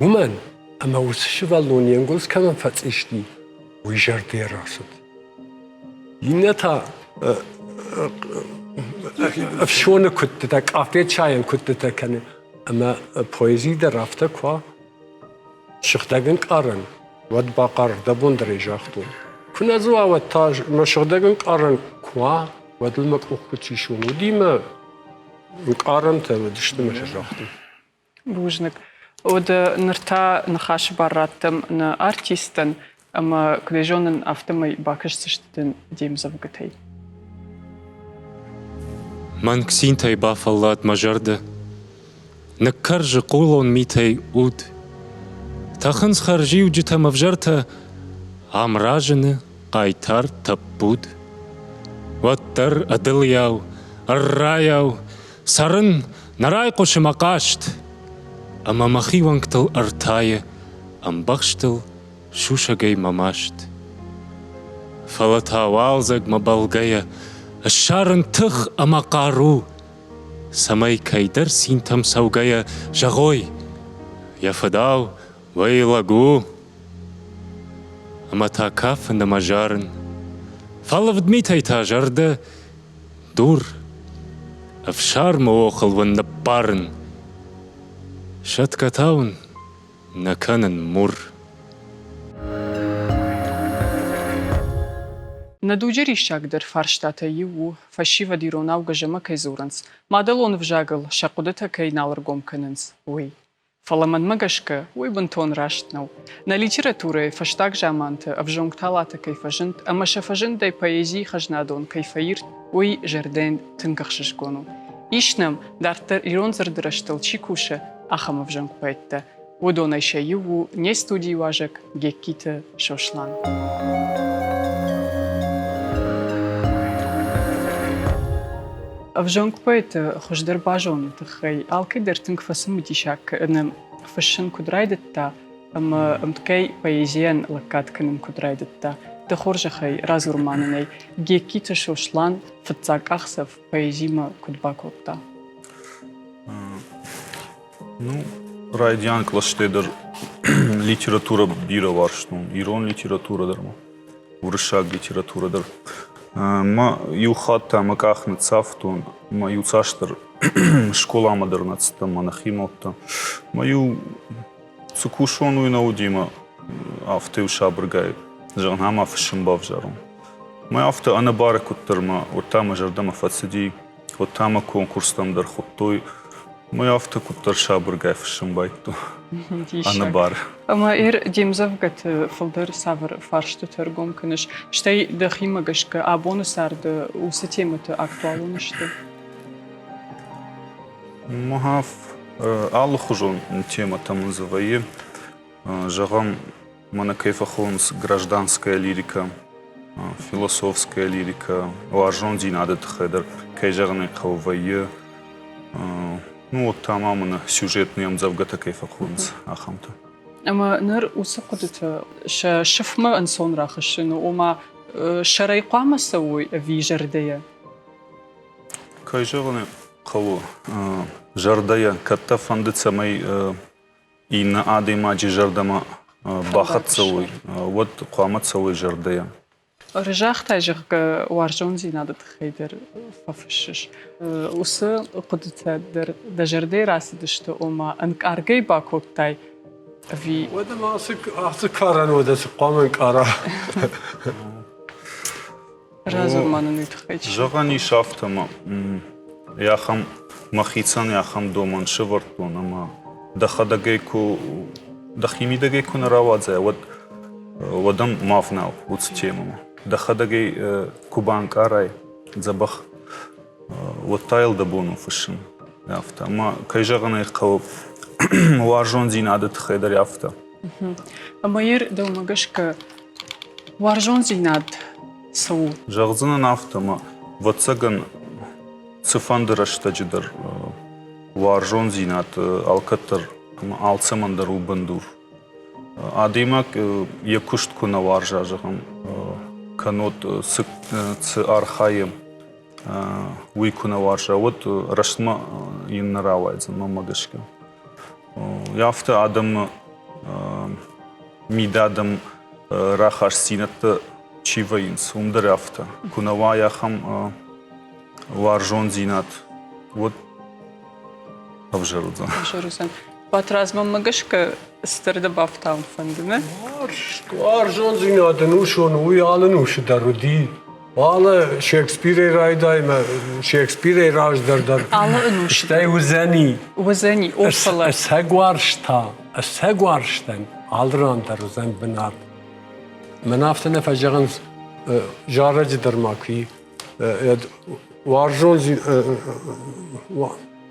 Уымӕн, ӕмӕ уыцы сывӕллон йе нгуылдз кӕмӕн фӕцъисти, уый зӕрдӕ рацыд. Иннӕ та ӕфсоны куыдтытӕ, къафетчайӕн куыдтытӕ кӕны. Ӕмӕ поэзи дӕр афтӕ куы уа, сыгъдӕг ӕнкъарӕн, уӕд бахъар, дӕ бон дӕр ӕй загътон. Куы нӕ дзы уа, уӕд та мӕ сыгъдӕг ӕнкъарӕн куы уа, уӕд ыл мӕ къух куыд сисон, уыди мӕ ӕнкъарӕнтӕ уыдысты мӕ сӕ загътон. Бузныг. Уӕдӕ ныр та ныхасы бар раттӕм нӕ артисттӕн ӕмӕ куыд ӕй зонын, афтӕмӕй бакӕсдзысты дын де мдзӕвгӕтӕй. Мӕнг цинтӕй бафӕллад мӕ зӕрдӕ, Ныккӕрзы хъулон митӕй уд. Тӕхынц хӕрзиуджытӕм ӕвзӕртӕ, Ам разыны хъайтар тӕппуд. Уӕддӕр ӕдылыйау, ӕррайау Цӕрын, нӕ райхъуысы мӕ хъаст, Ӕмӕ мӕхи уӕнгтыл ӕртайы Ӕмбӕхстыл сусӕгӕй мӕ маст. Фӕлӕ та уалдзӕгмӕ бӕлгӕйӕ ссарын тых ӕмӕ хъару, цӕмӕй кӕйдӕр цинтӕм цӕугӕйӕ зӕгъой, йӕ фыдау, уый лӕг у. Ӕмӕ та кафын ӕмӕ зарын. Фӕлывд митӕй та зӕрдӕ дур, ӕфсармы охыл уын ныппарын. Сӕтгӕ та уын нӕ кӕнын мур. Нӕ дуджы риссагдӕр фарстатӕй иу у, фӕсивӕд иронау гӕзӕмӕ кӕй дзурынц, мадӕлон ӕвзагыл сӕ хъуыдытӕ кӕй нал ӕргом кӕнынц, уый. Фӕлӕ мӕнмӕ гӕсгӕ, уый бынтон раст нӕу. Нӕ литературӕйы фӕстаг заманты ӕвзонг талатӕ кӕй фӕзынд ӕмӕ сӕ фӕзындӕй поэзийы хӕзнадон кӕй фӕирд, уый зӕрдӕйӕн тынг ӕхсызгон у. Ис нӕм, дарддӕр ирон дзырды рӕзтыл чи кусы, ахӕм ӕвзонг поэттӕ. Уыдонӕй сӕ иу у не студийы уазӕг Геккиты Сослан. Ӕвзонг поэты хуыздӕр базоныны тыххӕй алкӕдӕр тынг фӕцымыдисаг кӕны фыссын куыд райдыдта ӕмӕ ӕмткӕй поэзийӕн лӕггад кӕнын куыд райдыдта. Дӕ хорзӕхӕй радзур ма нын ӕй, Геккиты Сослан фыццаг къахдзӕф поэзимӕ куыд бакодта? Ну, райдиан кълӕстӕй дӕр литературӕ бирӕ уарзтон, ирон литературӕ дӕр ма, уырыссаг литературӕ дӕр. Мӕ иу хатт та мӕ къах ныццавтон, мӕ иу цасдӕр скъоламӕ дӕр нӕ цыдтӕн, мӕ нӕхимӕ уыдтӕн. Мӕ иу цы кусон, уый нӕ уыди мӕ афтӕ-иу сабыргай, зӕгъын, ӕмӕ фыссын бавзарон. Мӕ афтӕ ӕнӕбары куыддӕр мӕ уӕд та мӕ зӕрдӕмӕ фӕцыди, уӕд та мӕ конкурстӕм дӕр хуыдтой. Мӕ афтӕ куыддӕр сабыргай фыссын байдыдтон. Ӕнӕбары. Ӕмӕ ир де мдзӕвгӕты фылдӕр цавӕр фарстыты ӕргом кӕныс? Стӕй дӕхимӕ гӕсгӕ абоны царды уыцы темӕтӕ актуалон сты? Махаф алыхуызон темӕтӕ мын дзы вӕййы. Зӕгъӕм, мӕнӕ кӕй фӕхонынц гражданская лирика, философская лирика, уарзондзинады тыххӕй дӕр, кӕй зӕгъын ӕй хъӕуы, вӕййы. Ну, вот та ма мын сюжетные ӕмдзӕвгӕтӕ кӕй фӕхонынц, ахӕмтӕ. Ӕмӕ ныр уыцы хъуыдытӕ сӕ сыфмӕ ӕнцон рахӕссын у, ома сӕрӕй хъуамӕ цӕуой ӕви зӕрдӕйӕ? Кӕй зӕгъын ӕй хъӕуы, зӕрдӕйӕ, кӕд дӕ фӕнды, цӕмӕй иннӕ адӕймаджы зӕрдӕмӕ бахӕццӕ уой, уӕд хъуамӕ цӕуой зӕрдӕйӕ. Загътай, зӕгъгӕ, уарзондзинады тыххӕй дӕр фӕфыссыс. Уыцы хъуыдытӕ дӕр дӕ зӕрдӕйы рацыдысты, ома ӕнкъаргӕй бакодтай ӕви? Уӕдӕ ма ацы карӕн уӕдӕ цы хъуамӕ ӕнкъара? Радзур ма нын уый тыххӕй. Зӕгъӕн ис афтӕ, ӕмӕ ахӕм мӕхицӕн ахӕм домӕн сӕвӕрдтон, ӕмӕ дӕхӕдӕг ӕй куы дӕхимидӕг ӕй куы нӕ рауадзай, уӕд уӕд ӕм ма внал уыцы темӕмӕ. Дӕхӕдӕг ӕй куы банкъарай дзӕбӕх, уӕд та йыл дӕ бон у фыссын. Афтӕ. Ӕмӕ, кӕй зӕгъын ӕй хъӕуы, уарзондзинады тыххӕй дӕр афтӕ. Ӕмӕ йер дӕумӕ гӕсгӕ уарзондзинад цы у? Зӕгъдзынӕн афтӕ, ӕмӕ, ӕвӕццӕгӕн, цыфӕнды рӕстӕджы дӕр уарзондзинад алкӕддӕр ӕмӕ алцӕмӕн дӕр у бындур. Адӕймаг йӕ куыст куы нӕ уарза, зӕгъӕм, кӕннод цы архайы, уый куы нӕ уарза, уӕд рӕстмӕ йын нӕ рауайдзӕн, мӕнмӕ гӕсгӕ. Афтӕ адӕмы мидадӕм рахастдзинӕдтӕ чи вӕййынц, уым дӕр афтӕ. Куы нӕ уа ахӕм уарзондзинад, уӕд ӕвзӕр уыдзӕн. Ӕвзӕр уыдзӕн. Батрадз, мӕнмӕ гӕсгӕ цыдӕр дӕ бафтауын фӕнды, нӕ? Уарзондзинад ӕнусон уый алы нусы дӕр уыди. Алы Шекспирӕй райдаймӕ, Шекспирӕй раздӕр дӕр. Алы ӕнусы. Стӕй уыдзӕни. Уыдзӕни, о, фӕлӕ. Ӕцӕг уарзта, ӕцӕг уарзтӕн алы ран дӕр уыдзӕн бынат. Мӕн афтӕ нӕ фӕзӕгъынц, зарӕджы дӕр ма куы и.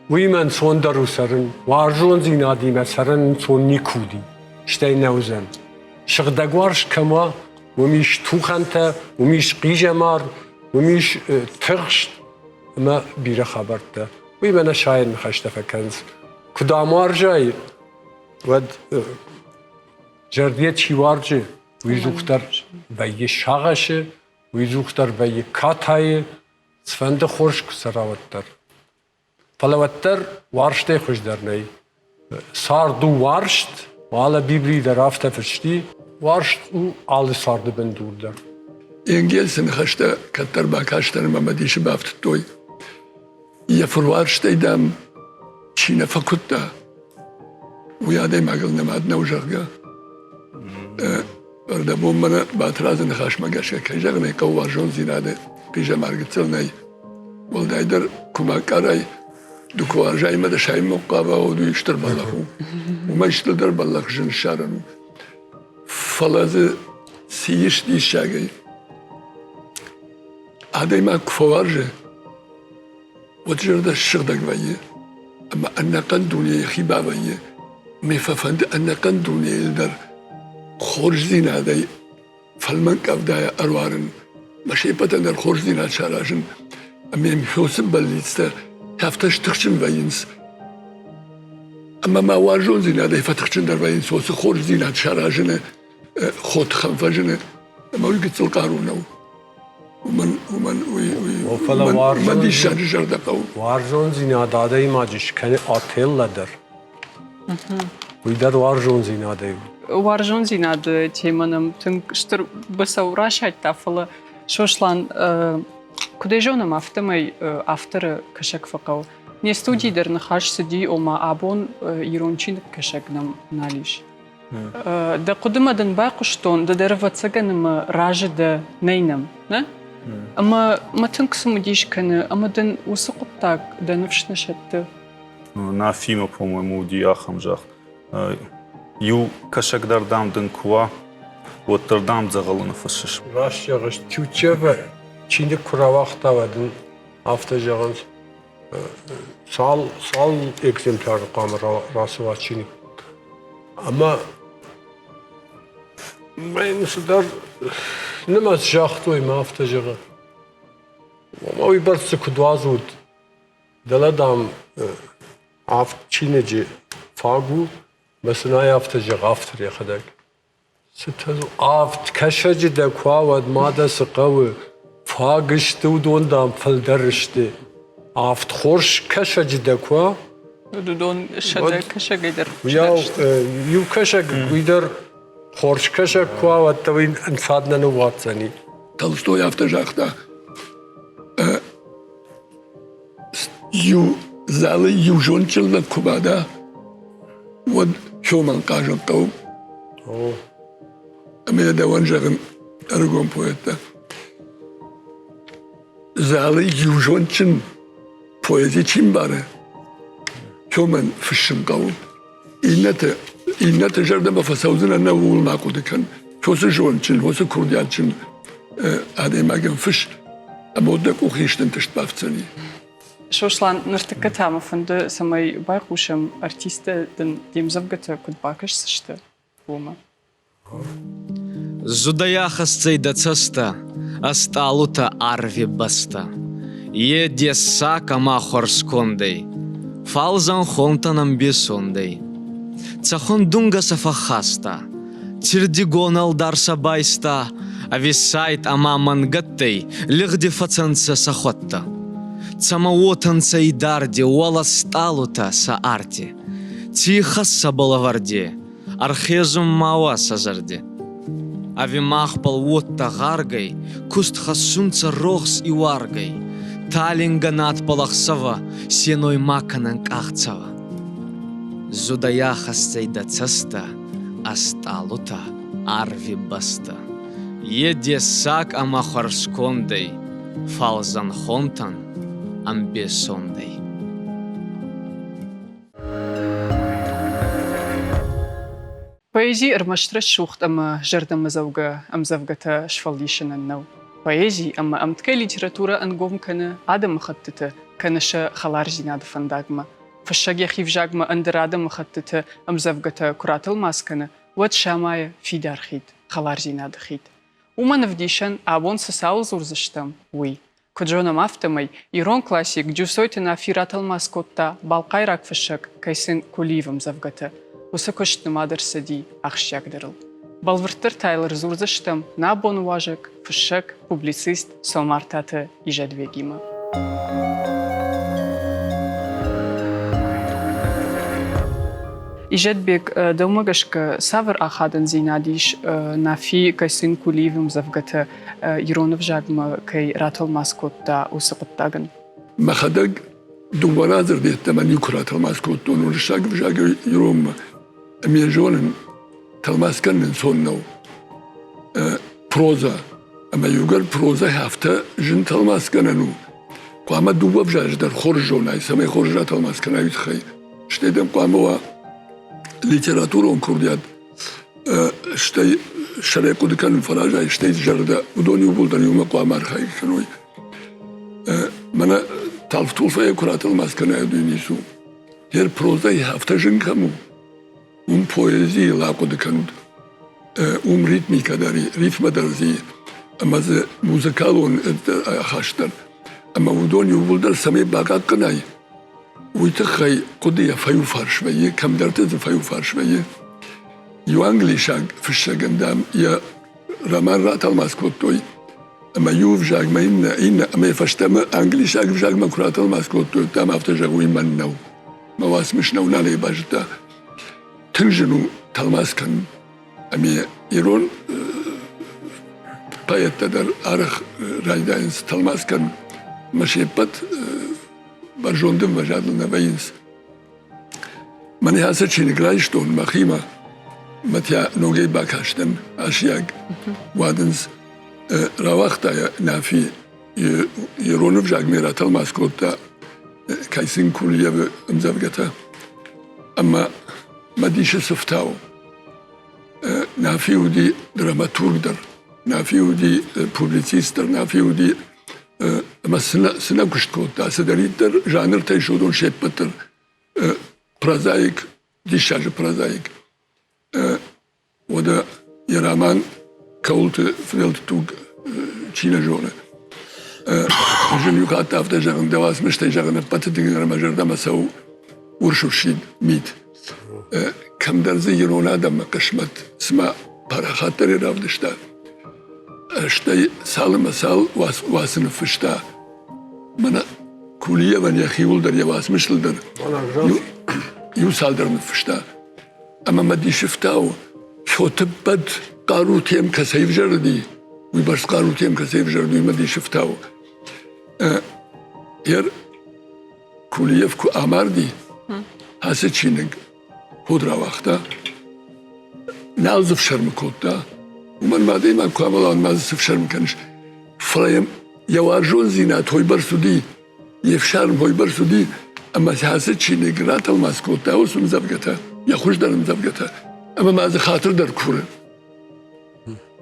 Уыимӕ ӕнцондӕр у цӕрын. Уарзондзинадимӕ цӕрын ӕнцон никуы уыди, стӕй нӕ уыдзӕн. Сыгъдӕг уарзт кӕм уа, уым ис тухӕнтӕ, уым ис хъизӕмар, уым ис тыхст ӕмӕ бирӕ хабӕрттӕ. Уый мӕнӕ сайӕн ныхӕстӕ фӕкӕнынц. Куы дӕм уарзай, уӕд зӕрдийӕ чи уарзы, уый дзухдӕр вӕййы сагъӕсы. Уый дзухдӕр вӕййы катайы, цыфӕнды хорз куы цӕра, уӕддӕр. Фӕлӕ уӕддӕр уарзтӕй хуыздӕр нӕй. Цард у уарзт, уӕлӕ Библийы дӕр афтӕ фысти, уарзт у алы царды бындур дӕр. Энгельсы ныхӕстӕ кӕддӕр бакастӕн ӕмӕ мӕ дисы бафтыдтой. Йӕ фыруарзтӕй, дам, чи нӕ фӕкуыдта, уый адӕймагыл нымад нӕу, зӕгъгӕ. Ӕрдӕбон мӕнӕ Батрадзы ныхасмӕ гӕсгӕ, кӕй зӕгъын ӕй хъӕуы, уарзондзинады хъизӕмар гыццыл нӕй. Уӕлдайдӕр куы ма къарай, ды куы уарзай ӕмӕ дӕ сайынмӕ хъава, уӕд уый стыр бӕллӕх у. Уымӕй стырдӕр бӕллӕх зын ссарӕн у. Фӕлӕ дзы цы ис диссагӕй? Адӕймаг куы фӕуарзы, уӕд зӕрдӕ ссыгъдӕг вӕййы ӕмӕ ӕнӕхъӕн дуне йӕхи бавӕййы. Ме фӕфӕнды ӕнӕхъӕн дунейыл дӕр хорздзинадӕй фӕлмӕн къӕвдайӕ ӕруарын, мӕ се ппӕтӕн дӕр хорздзинад саразын. Ӕмӕ йӕм хёсы бӕллицтӕ афтӕ стыхджын вӕййынц, ӕмӕ мӕ уарзондзинадӕй фӕтыхджындӕр вӕййынц уыцы хорздзинад саразыны хотыхӕн фӕзыны, ӕмӕ уый гыццыл хъару нӕу. Уымӕн, уымӕн, уый, уый, Фӕлӕ уымӕн диссаджы зӕрдӕ хъӕуы. Уарзондзинад адӕймаджы скӕны Отелло дӕр. Уый дӕр уарзондзинадӕй у. Уарзондзинады темӕ нӕм тынг стыр быцӕу расайдта, фӕлӕ Сослан, куыд ӕй зонӕм, афтӕмӕй авторы кӕсӕг фӕхъӕуы. Не студийы дӕр ныхас цыди, ома абон ирон чиныгкӕсӕг нӕм нал ис. Дӕ хъуыдымӕ дын байхъуыстон, ды дӕр ӕвӕццӕгӕн ӕмӕ разы дӕ нӕй нӕм, нӕ? Ӕмӕ мӕ тынг цымыдис кӕны, ӕмӕ дын уыцы хъуыддаг дӕ ныфс нӕ сӕтты? Нафимӕ, по-моему, уыди ахӕм загъд. Иу кӕсӕг дӕр, дам, дын куы уа, уӕддӕр, дам, дзӕгъӕлы ныффыссыс. Раст зӕгъыс, Тютчевы чиныг куы рауагъта, уӕд ын афтӕ зӕгъынц, цал, цал экземпляры хъуамӕ рацӕуа чиныг. Ӕмӕ мӕн цыдӕр нымӕц загътой, мӕ афтӕ зӕгъы. Ома уый бӕрц дзы куыд уадзут, дӕлӕ, дам, авд чиныджы фаг у, мӕ сын ӕй афтӕ зӕгъ автор йӕхӕдӕг. Цытӕ авд кӕсӕджы дӕ куы уа, уӕд ма дӕ цы хъӕуы? Фаг сты, уыдон, дам, фылдӕр сты. Авд хорз кӕсӕджы дӕ куы уа, Уыдон сӕдӕ кӕсӕгӕй дӕр Уыйау иу кӕсӕг, уый дӕр хорз кӕсӕг куы уа, уӕд дӕ уый ӕнцад нӕ ныууадздзӕни. Толстой афтӕ загъта, иу залы иу зондджын лӕг куы бада, уӕд Хёман хъазын хъӕуы. Ӕмӕ йӕ дӕуӕн зӕгъын, ӕрыгон поэттӕ. Залы иу зондджын поэзи чи мбары, Хёман фыссын хъӕуы. Иннӕты, иннӕты зӕрдӕмӕ фӕцӕудзынӕ нӕ ууыл ма хъуыды кӕн. Уыцы зондджын, уыцы курдиатджын адӕймагӕн фыс, ӕмӕ дӕ къухы исты ӕнтыст бафтдзӕни. Сослан, ныртӕккӕ та мӕ фӕнды, цӕмӕй байхъусӕм, артисттӕ дын де мдзӕвгӕтӕ куыд бакӕсдзысты, уымӕ. Зудӕй ахӕсдзӕй дӕ цӕстӕ, ӕстъалутӕ арви бӕстӕ. Е дессаг ӕма хуӕрзкондӕй, фал зӕнхонтӕн ӕмбесондӕй. Цӕхуӕн дунгӕ сӕ фӕххаста, Цирдигон ӕлдар сӕ байста, ӕви сайд ӕма мӕнгӕттӕй лигъди фӕцӕнцӕ сӕхуӕдтӕ. Цӕмӕ уотӕ нцӕ идарди уӕлӕ стъалутӕ сӕ арти. Ци ихӕс сӕбӕл ӕвӕрди, ӕрхезун ма уа сӕ зӕрди. Ӕви махбӕл уодтӕ гъаргӕй, куст хӕссунцӕ рохс иуаргӕй, талингӕ надбӕл ӕхсӕвӕ сеной ма кӕнӕн къахдзӕвӕ. Зудӕй ахӕсдзӕй дӕ цӕстӕ, ӕстъалутӕ, арви бӕстӕ. Е дессаг ӕма хуӕрзкондӕй, фал зӕнхонтӕн ӕмбесондӕй. Поэзи ӕрмӕст рӕсугъд ӕмӕ зӕрдӕмӕдзӕугӕ ӕмдзӕвгӕтӕ сфӕлдисынӕн нӕу. Поэзи ӕмӕ ӕмткӕй литературӕ ӕнгом кӕны адӕмыхӕттыты, кӕны сӕ хӕлардзинады фӕндагмӕ. Фыссӕг йӕхи взагмӕ ӕндӕр адӕмыхӕттыты ӕмдзӕвгӕтӕ куы ратӕлмац кӕны, уӕд самайы фидар хид, хӕлардзинады хид. Уымӕн ӕвдисӕн, абон цы цауыл дзурдзыстӕм, уый. Куыд зонӕм, афтӕмӕй ирон классик Джусойты Нафи ратӕлмац кодта балхъайраг фыссӕг Кайсын Кулиевы ӕмдзӕвгӕтӕ. Уыцы куыст нымад ӕрцыди ахсджиагдӕрыл. Бӕлвырддӕр та йыл ӕрдзурдзыстӕм нӕ абоны уазӕг, фыссӕг, публицист Цомартаты Изӕдбегимӕ. Изӕдбег, дӕумӕ гӕсгӕ цавӕр ахадындзинад ис Нафи Кайсын Кулиевы ӕмдзӕвгӕтӕ ирон ӕвзагмӕ кӕй ратӕлмац кодта, уыцы хъуыддагӕн? Мӕхӕдӕг дыууӕ радзырд йеддӕмӕ никуы ратӕлмац кодтон уырыссаг ӕвзагӕй иронмӕ. Ӕмӕ йӕ зонын, тӕлмац кӕнын ӕнцон нӕу. Прозӕ ӕмӕ иугӕр прозӕ афтӕ зын тӕлмацгӕнӕн у, хъуамӕ дыууӕ ӕвзаджы дӕр хорз зонай, цӕмӕй хорз ратӕлмац кӕнай, уый тыххӕй. Стӕй дӕм хъуамӕ уа литературон курдиат, стӕй сӕрӕй хъуыды кӕнын фӕразай, стӕй зӕрдӕ, уыдон иууылдӕр иумӕ хъуамӕ архайын кӕной. Мӕнӕ талф-тулфӕй куы ратӕлмац кӕнай, уый ницы у. Йе прозӕйы афтӕ зын кӕм у, уым поэзийыл ахъуыды кӕнут, уым ритмикӕ дӕр и, рифмӕ дӕр дзы и, ӕмӕ дзы музыкалон ахаст дӕр. Ӕмӕ уыдон иууылдӕр цӕмӕй бахъахъхъӕнай, уый тыххӕй хъуыдыйӕ фӕиуфарс вӕййы, кӕмдӕрты дзы фӕиуфарс вӕййы. Иу англисаг фыссӕгӕн, дам, йӕ роман ратӕлмац кодтой, ӕмӕ иу ӕвзагмӕ иннӕ, иннӕ, ӕмӕ йӕ фӕстӕмӕ англисаг ӕвзагмӕ куы ратӕлмац кодтой, дам, афтӕ зӕгъ, уый мӕн нӕу. Мӕ уацмыс нӕу, нал ӕй базыдта. Тынг зын у тӕлмац кӕнын. Ӕмӕ ирон поэттӕ дӕр арӕх райдайынц тӕлмац кӕнын. Ӕмӕ се ппӕт бӕрзонд ӕмвӕзадыл нӕ вӕййынц. Мӕнӕ ацы чиныг райстон мӕхимӕ, мӕ та ногӕй бакастӕн асиаг уадындз. Рауагъта йӕ Нафи ирон ӕвзагмӕ ратӕлмац кодта Кайсын Кулиевы ӕмдзӕвгӕтӕ. Ӕмӕ мӕ дисы сыфтау. Нафи уыди драматург дӕр, Нафи уыди публицист дӕр, Нафи уыди ӕмӕ цы нӕ куыст кодта, цыдӕриддӕр жанртӕй уыдон се ппӕт дӕр прозаик, диссаджы прозаик. Уӕдӕ йӕ роман кӕуылты фыдӕлты туг чи нӕ зоны. Зын иу хатт афтӕ зӕгъын, дӕ уацмыстӕй зӕгъын ӕппӕты тынгдӕр мӕ зӕрдӕмӕ цӕуы урс-урсид мит. Кӕмдӕр дзы ирон адӕмы хъысмӕт цыма парахатдӕрӕй равдыста. Стӕй цалынмӕ цал уацы ныффыста, мӕнӕ Кулиевӕн йӕхиуыл дӕр, йӕ уацмыстыл дӕр иу цалдӕр ныффыста. Ӕмӕ мӕ дисы фтауы, Цотыппӕт хъарутӕм кӕцӕй ӕвзӕрыди, уыйбӕрц хъарутӕм кӕцӕй ӕвзӕрыди, уый мӕ дисы фтауы. Ер Кулиев куы амарди, ацы чиныг ход рауагъта, нал дзы фсӕрмы кодта. Уымӕн ма адӕймаг куы амӕла, ма дзы цы фсӕрмы кӕныс. Фӕлӕ йӕм йӕ уарзондзинад уыйбӕрц уыди, йе фсарм уыйбӕрц уыди, ӕмӕ сӕ ацы чиныг ратӕлмац кодта уыцы ӕмдзӕвгӕтӕ, йӕ хуыздӕр ӕмдзӕвгӕтӕ, ӕмӕ ма дзы хатыр дӕр куры.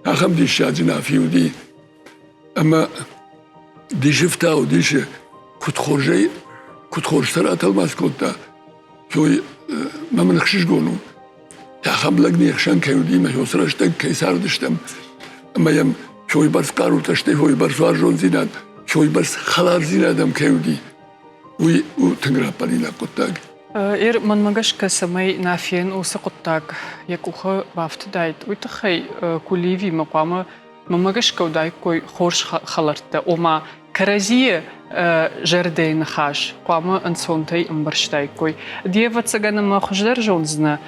Ахӕм диссаджы Нафи уыди. Ӕмӕ дисы фтауы, дисы, куыд хорзӕй, куыд хорз сӕ ратӕлмац кодта, той мӕ мын ӕхсызгон у. Ахӕм лӕг не хсӕн кӕй уыди, мӕ уыцы рӕстӕг кӕй цардыстӕм, ӕмӕ йӕм уыйбӕрц хъарутӕ, стӕй уыйбӕрц уарзондзинад, уыйбӕрц хӕлардзинад ӕм кӕй уыди, уый у тынг раппӕлинаг хъуыддаг. Ир, мӕнмӕ гӕсгӕ, цӕмӕй Нафийӕн уыцы хъуыддаг йӕ къухы бафтыдаид, уый тыххӕй Кулиевимӕ хъуамӕ мӕнмӕ гӕсгӕ уыдаиккой хорз хӕлӕрттӕ, ома кӕрӕдзийы зӕрдӕйы ныхас хъуамӕ ӕнцонтӕй ӕмбӕрстаиккой. Де ӕвӕццӕгӕн ӕмӕ хуыздӕр зондзынӕ,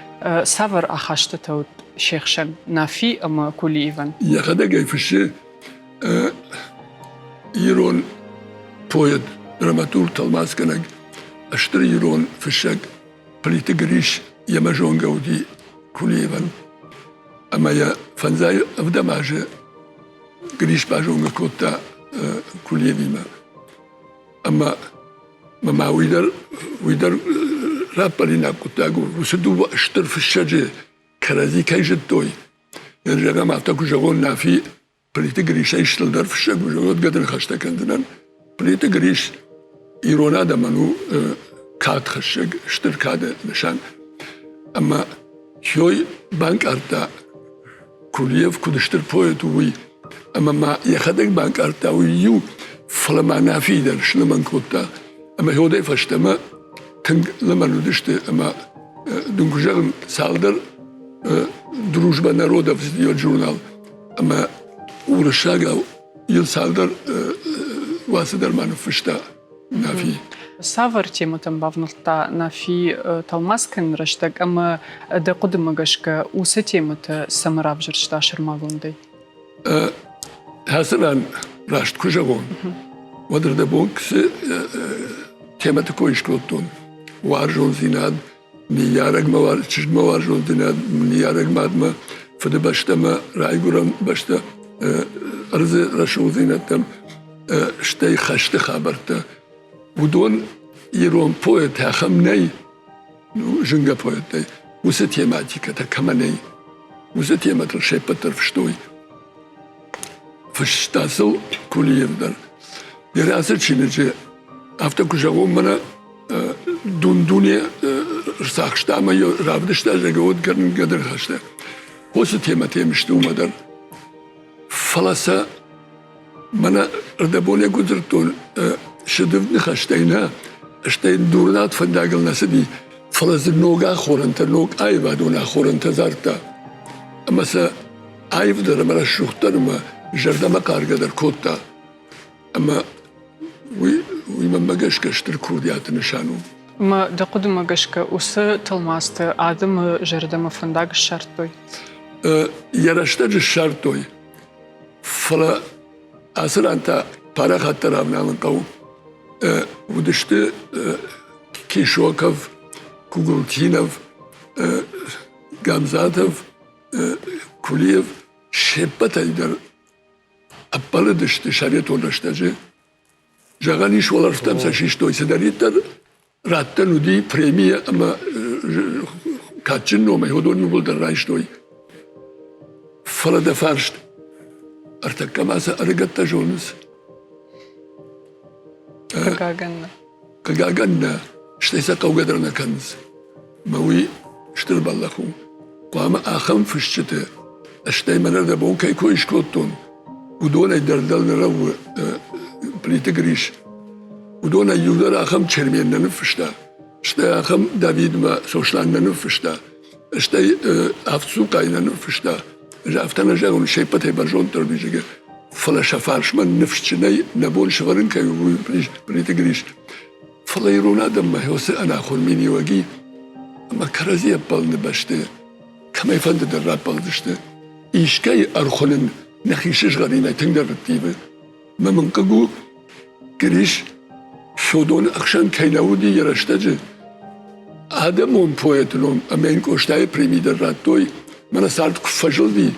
цавӕр ахастытӕ уыд се хсӕн Нафи ӕмӕ Кулиевӕн? Йӕхӕдӕг ӕй фыссы ирон поэт, драматург, тӕлмацгӕнӕг, стыр ирон фыссӕг Плиты Грис йемӕ зонгӕ уыди Кулиевӕн. Ӕмӕ йӕ фӕндзай ӕвдӕм азы Грис базонгӕ кодта Кулиевимӕ. Ӕмӕ ма уый дӕр, уый дӕр раппӕлинаг хъуыддаг у. Уыцы дыууӕ стыр фыссӕджы кӕрӕдзи кӕй зыдтой. Зӕгъӕм, афтӕ куы зӕгъон, Нафи Плиты Гришӕй стылдӕр фыссӕг у, зӕгъӕд ныхӕстӕ кӕндзынӕн. Плиты Гриш ирон адӕмӕн у кадхӕссӕг, стыр кады нысан. Ӕмӕ Хёй банкъардта, Кулиев куыд стыр поэт у, уый. Ӕмӕ ма йӕхӕдӕг банкъардта уый иу, фӕлӕ ма Нафийы дӕр слымӕн кодта. Ӕмӕ Хёдӕй фӕстӕмӕ тынг лымӕн уыдысты ӕмӕ дын куы зӕгъын, цалдӕр. «Дружба народов» йӕ журнал ӕмӕ уырыссагау йыл цалдӕр уацы дӕр ма ныффыста Нафи. Цавӕр темӕтӕм бавнӕлдта Нафи тӕлмац кӕныны рӕстӕг ӕмӕ дӕ хъуыдымӕ гӕсгӕ уыцы темӕтӕ цӕмӕ равзӕрста сӕрмагондӕй? Ацы ран раст куы зӕгъон, уӕд ӕрдӕбон цы темӕты кой скодтон, уарзондзинад, ныййарӕгмӕ, чызгмӕ уарзондзинад, ныййарӕг мадмӕ, фыдыбӕстӕмӕ, райгуырӕн бӕстӕ, ӕрдзы рӕсугъддзинӕдтӕм, стӕй хӕсты хабӕрттӕ. Уыдон ирон поэт ахӕм нӕй, зынгӕ поэттӕй, уыцы тематикӕтӕ кӕмӕ нӕй, уыцы темӕтыл се ппӕт дӕр фыстой. Фыста сыл Кулиев дӕр. Йӕ ацы чиныджы афтӕ куы зӕгъон, мӕнӕ дун-дуне рцахста ӕмӕ йӕ равдыста, зӕгъгӕ, уӕд гӕдыр хӕстӕ. Уыцы темӕтӕ сты уымӕ дӕр. Фӕлӕ сӕ мӕнӕ ӕрдӕбонӕй куы дзырдтон, сыдывд ныхӕстӕй нӕ, стӕй дурнад фӕндагыл нӕ цыди, фӕлӕ дзы ног ахорӕнтӕ, ног аивадон ахорӕнтӕ зардта. Ӕмӕ сӕ аивдӕр ӕмӕ рӕсугъддӕр ӕмӕ зӕрдӕмӕ хъаргӕ дӕр кодта. Ӕмӕ уый, уый мӕнмӕ гӕсгӕ стыр курдиаты нысан у. Ӕмӕ дӕ хъуыдымӕ гӕсгӕ уыцы тӕлмацты адӕмы зӕрдӕмӕ фӕндаг ссардтой? Йӕ рӕстӕджы ссардтой, фӕлӕ ацы ран та парахатдӕр ӕвналын хъӕуы. Уыдысты Кишоков, Кугултинов, Гамзатов, Кулиев, се ппӕтӕй дӕр ӕппӕлыдысты советон рӕстӕджы. Зӕгъӕн ис, уӕлӕрвтӕм сӕ систой цыдӕриддӕр раттӕн уыди премийӕ ӕмӕ кадджын номӕй уыдон иууылдӕр райстой. Фӕлӕ дӕ фарст ӕртӕккӕ ма сӕ ӕрыгӕттӕ зонынц. Хъыгагӕн нӕ. Хъыгагӕн нӕ, стӕй сӕ хъӕугӕ дӕр нӕ кӕнынц. Мӕ уый стыр бӕллӕх у. Хъуамӕ ахӕм фысджыты, стӕй мӕнӕ дӕ бон кӕй кой скодтон, уыдонӕй дӕр дӕлнӕрӕвы Плиты Грис. Уыдонӕй иу дӕр ахӕм Чермен нӕ ныффыста, стӕй ахӕм Давидмӕ Сослан нӕ ныффыста, стӕй Авцукъай нӕ ныффыста. Ӕз афтӕ нӕ зӕгъын, се ппӕтӕй бӕрзонддӕр уыди, фӕлӕ сӕ фарсмӕ ныфсджынӕй нӕ бон сӕвӕрын кӕй у, уый Плиты Грис. Фӕлӕ ирон адӕммӕ уыцы ӕнахуыр миниуӕг и, ӕмӕ кӕрӕдзи ӕппӕлыны бӕсты кӕмӕйфӕнды дӕр раппӕлдзысты. Искӕйы ӕрхуынын нӕхи сызгъӕринӕй тынгдӕр рттивы. Мӕ мын хъыг у, Грис Содоны ӕхсӕн кӕй нӕ уыди йӕ рӕстӕджы. Адӕмон поэты ном ӕмӕ йын Къостайы преми дӕр радтой. Мӕнӕ цард куы фӕзылди,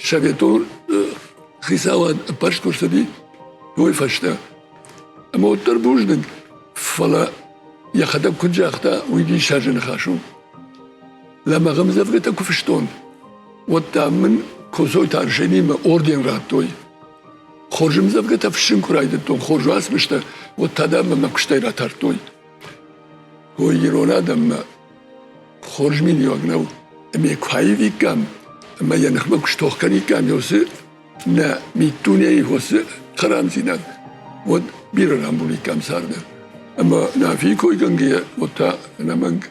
советон хицауад ӕппӕрст куы рцыди, уый фӕстӕ. Ӕмӕ уӕддӕр бузныг, фӕлӕ йӕхӕдӕг куыд загъта, уый диссаджы ныхас у. Лӕмӕгъ ӕмдзӕвгӕтӕ куы фыстон, уӕд та мын Козойты Арсенимӕ орден радтой. Хорз ӕмдзӕвгӕтӕ фыссын куы райдыдтон, хорз уацмыстӕ, уӕд та дам мӕ куыстӕй ратардтой. Ой, ирон адӕммӕ хорз миниуӕг нӕу. Ӕмӕ куы аивиккам, ӕмӕ йӕ ныхмӕ куы стох кӕниккам, уыцы нӕ миддунейы уыцы хӕрамдзинад, уӕд бирӕ рамбуликкам царды. Ӕмӕ Нафийы койгӕнгӕйӕ, уӕд та ӕнӕмӕнг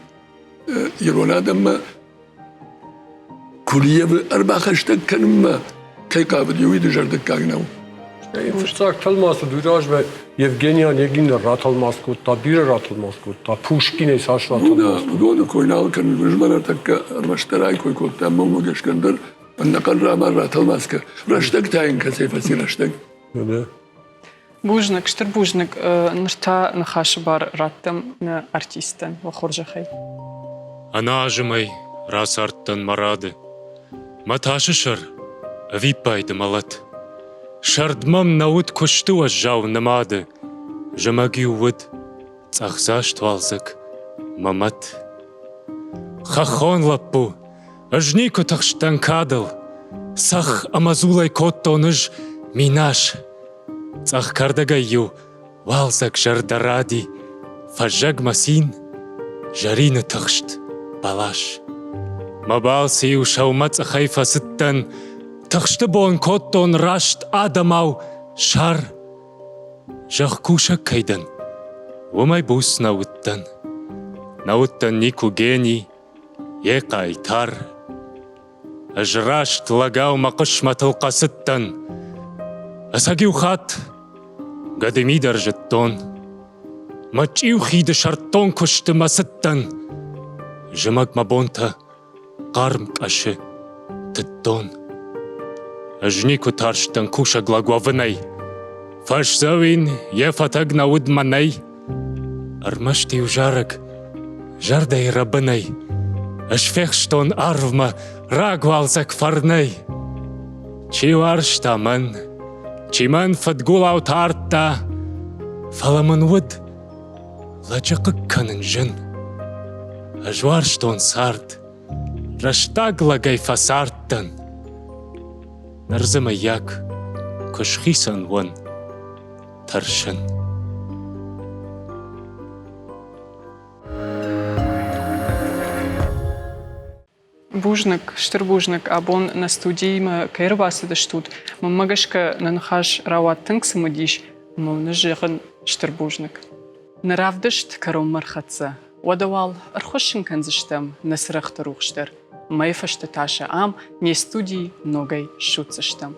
ирон адӕммӕ Кулиевы ӕрбахӕстӕг кӕнынмӕ кӕй хъавыди, уый дызӕрдыггаг нӕу. Фыццаг тӕлмац уыд уый размӕ Евгений Онегин дӕр ратӕлмац кодта, бирӕ ратӕлмац кодта, Пушкинӕй цас ратӕлмац кодта. Уыдоны кой нал кӕнын, уызмӕ ныртӕккӕ ӕрмӕстдӕр ай кой кодта, ӕмӕ уымӕ гӕсгӕ ӕндӕр ӕнӕхъӕн раман ратӕлмац кӕ. Рӕстӕг та йын кӕцӕй фӕци рӕстӕг. Бузныг, стыр бузныг. Ныр та ныхасы бар раттӕм нӕ артисттӕн, уӕ хорзӕхӕй. Ӕнӕазымӕй рацардтӕн мӕ рады. Мӕ тасы сӕр ӕвиппайды мӕлӕт. Сӕрд мӕм нӕ уыд куысты уӕззау нымады. Зымӕг-иу уыд цъӕхдзаст уалдзӕг мӕ мӕт. Хӕххон лӕппу, ӕз никуы тыхстӕн кадыл. Цӕхх ӕмӕ дзулӕй кодтон ӕз минас. Цъӕх кӕрдӕгӕй-иу уалдзӕг зӕрдӕ ради, фӕззӕгмӕ цин, зӕрины тыхст бӕлас. Мӕ балцы-иу сӕумӕцъӕхӕй фӕцыдтӕн, тыхсты бон кодтон раст адӕмау сӕр. Зӕхкусӕг кӕй дӕн, уымӕй буц нӕ уыдтӕн. Нӕ уыдтӕн никуы гени, йе хъайтар. Ӕз раст лӕгау мӕ хъысмӕтыл хъӕцыдтӕн. Ӕцӕг иу хатт гӕдыми дӕр зыдтон. Мӕ чъиу хиды сӕрдтон куысты мӕ цыдтӕн. Зымӕг мӕ бонтӕ хъарм къӕсы тыдтон. Ӕз никуы тарстӕн кусӕг лӕг уӕвынӕй. Фӕсдзӕуин йӕ фӕтӕг нӕ уыд мӕнӕй. Ӕрмӕст-иу зарӕг зӕрдӕйы рӕбынӕй Ӕз фехстон арвмӕ рагуалдзӕг фӕрнӕй. Чи уарзта мӕн, чи мӕн фыдгулау тардта, Фӕлӕ мын уыд лӕджы хъыг кӕнын зын. Ӕз уарзтон цард, рӕстаг лӕгӕй фӕцардтӕн. Ныр дзы мыййаг куы схицӕн уон, тӕрсын. Бузныг, стыр бузныг, абон нӕ студиимӕ кӕй ӕрбацыдыстут. Мӕнмӕ гӕсгӕ нӕ ныхас рауад тынг цымыдис ӕмӕ уын ӕз зӕгъын стыр бузныг. Нӕ равдыст кӕронмӕ рхӕццӕ. Уӕдӕ уал ӕрхуыссын кӕндзыстӕм нӕ цырӕгъты рухс дӕр. Мӕйы фӕстӕ та сӕ ам, не студийы ногӕй ссудздзыстӕм.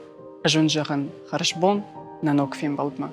Ӕз уын зӕгъын хӕрзбон нӕ ног фембӕлдмӕ.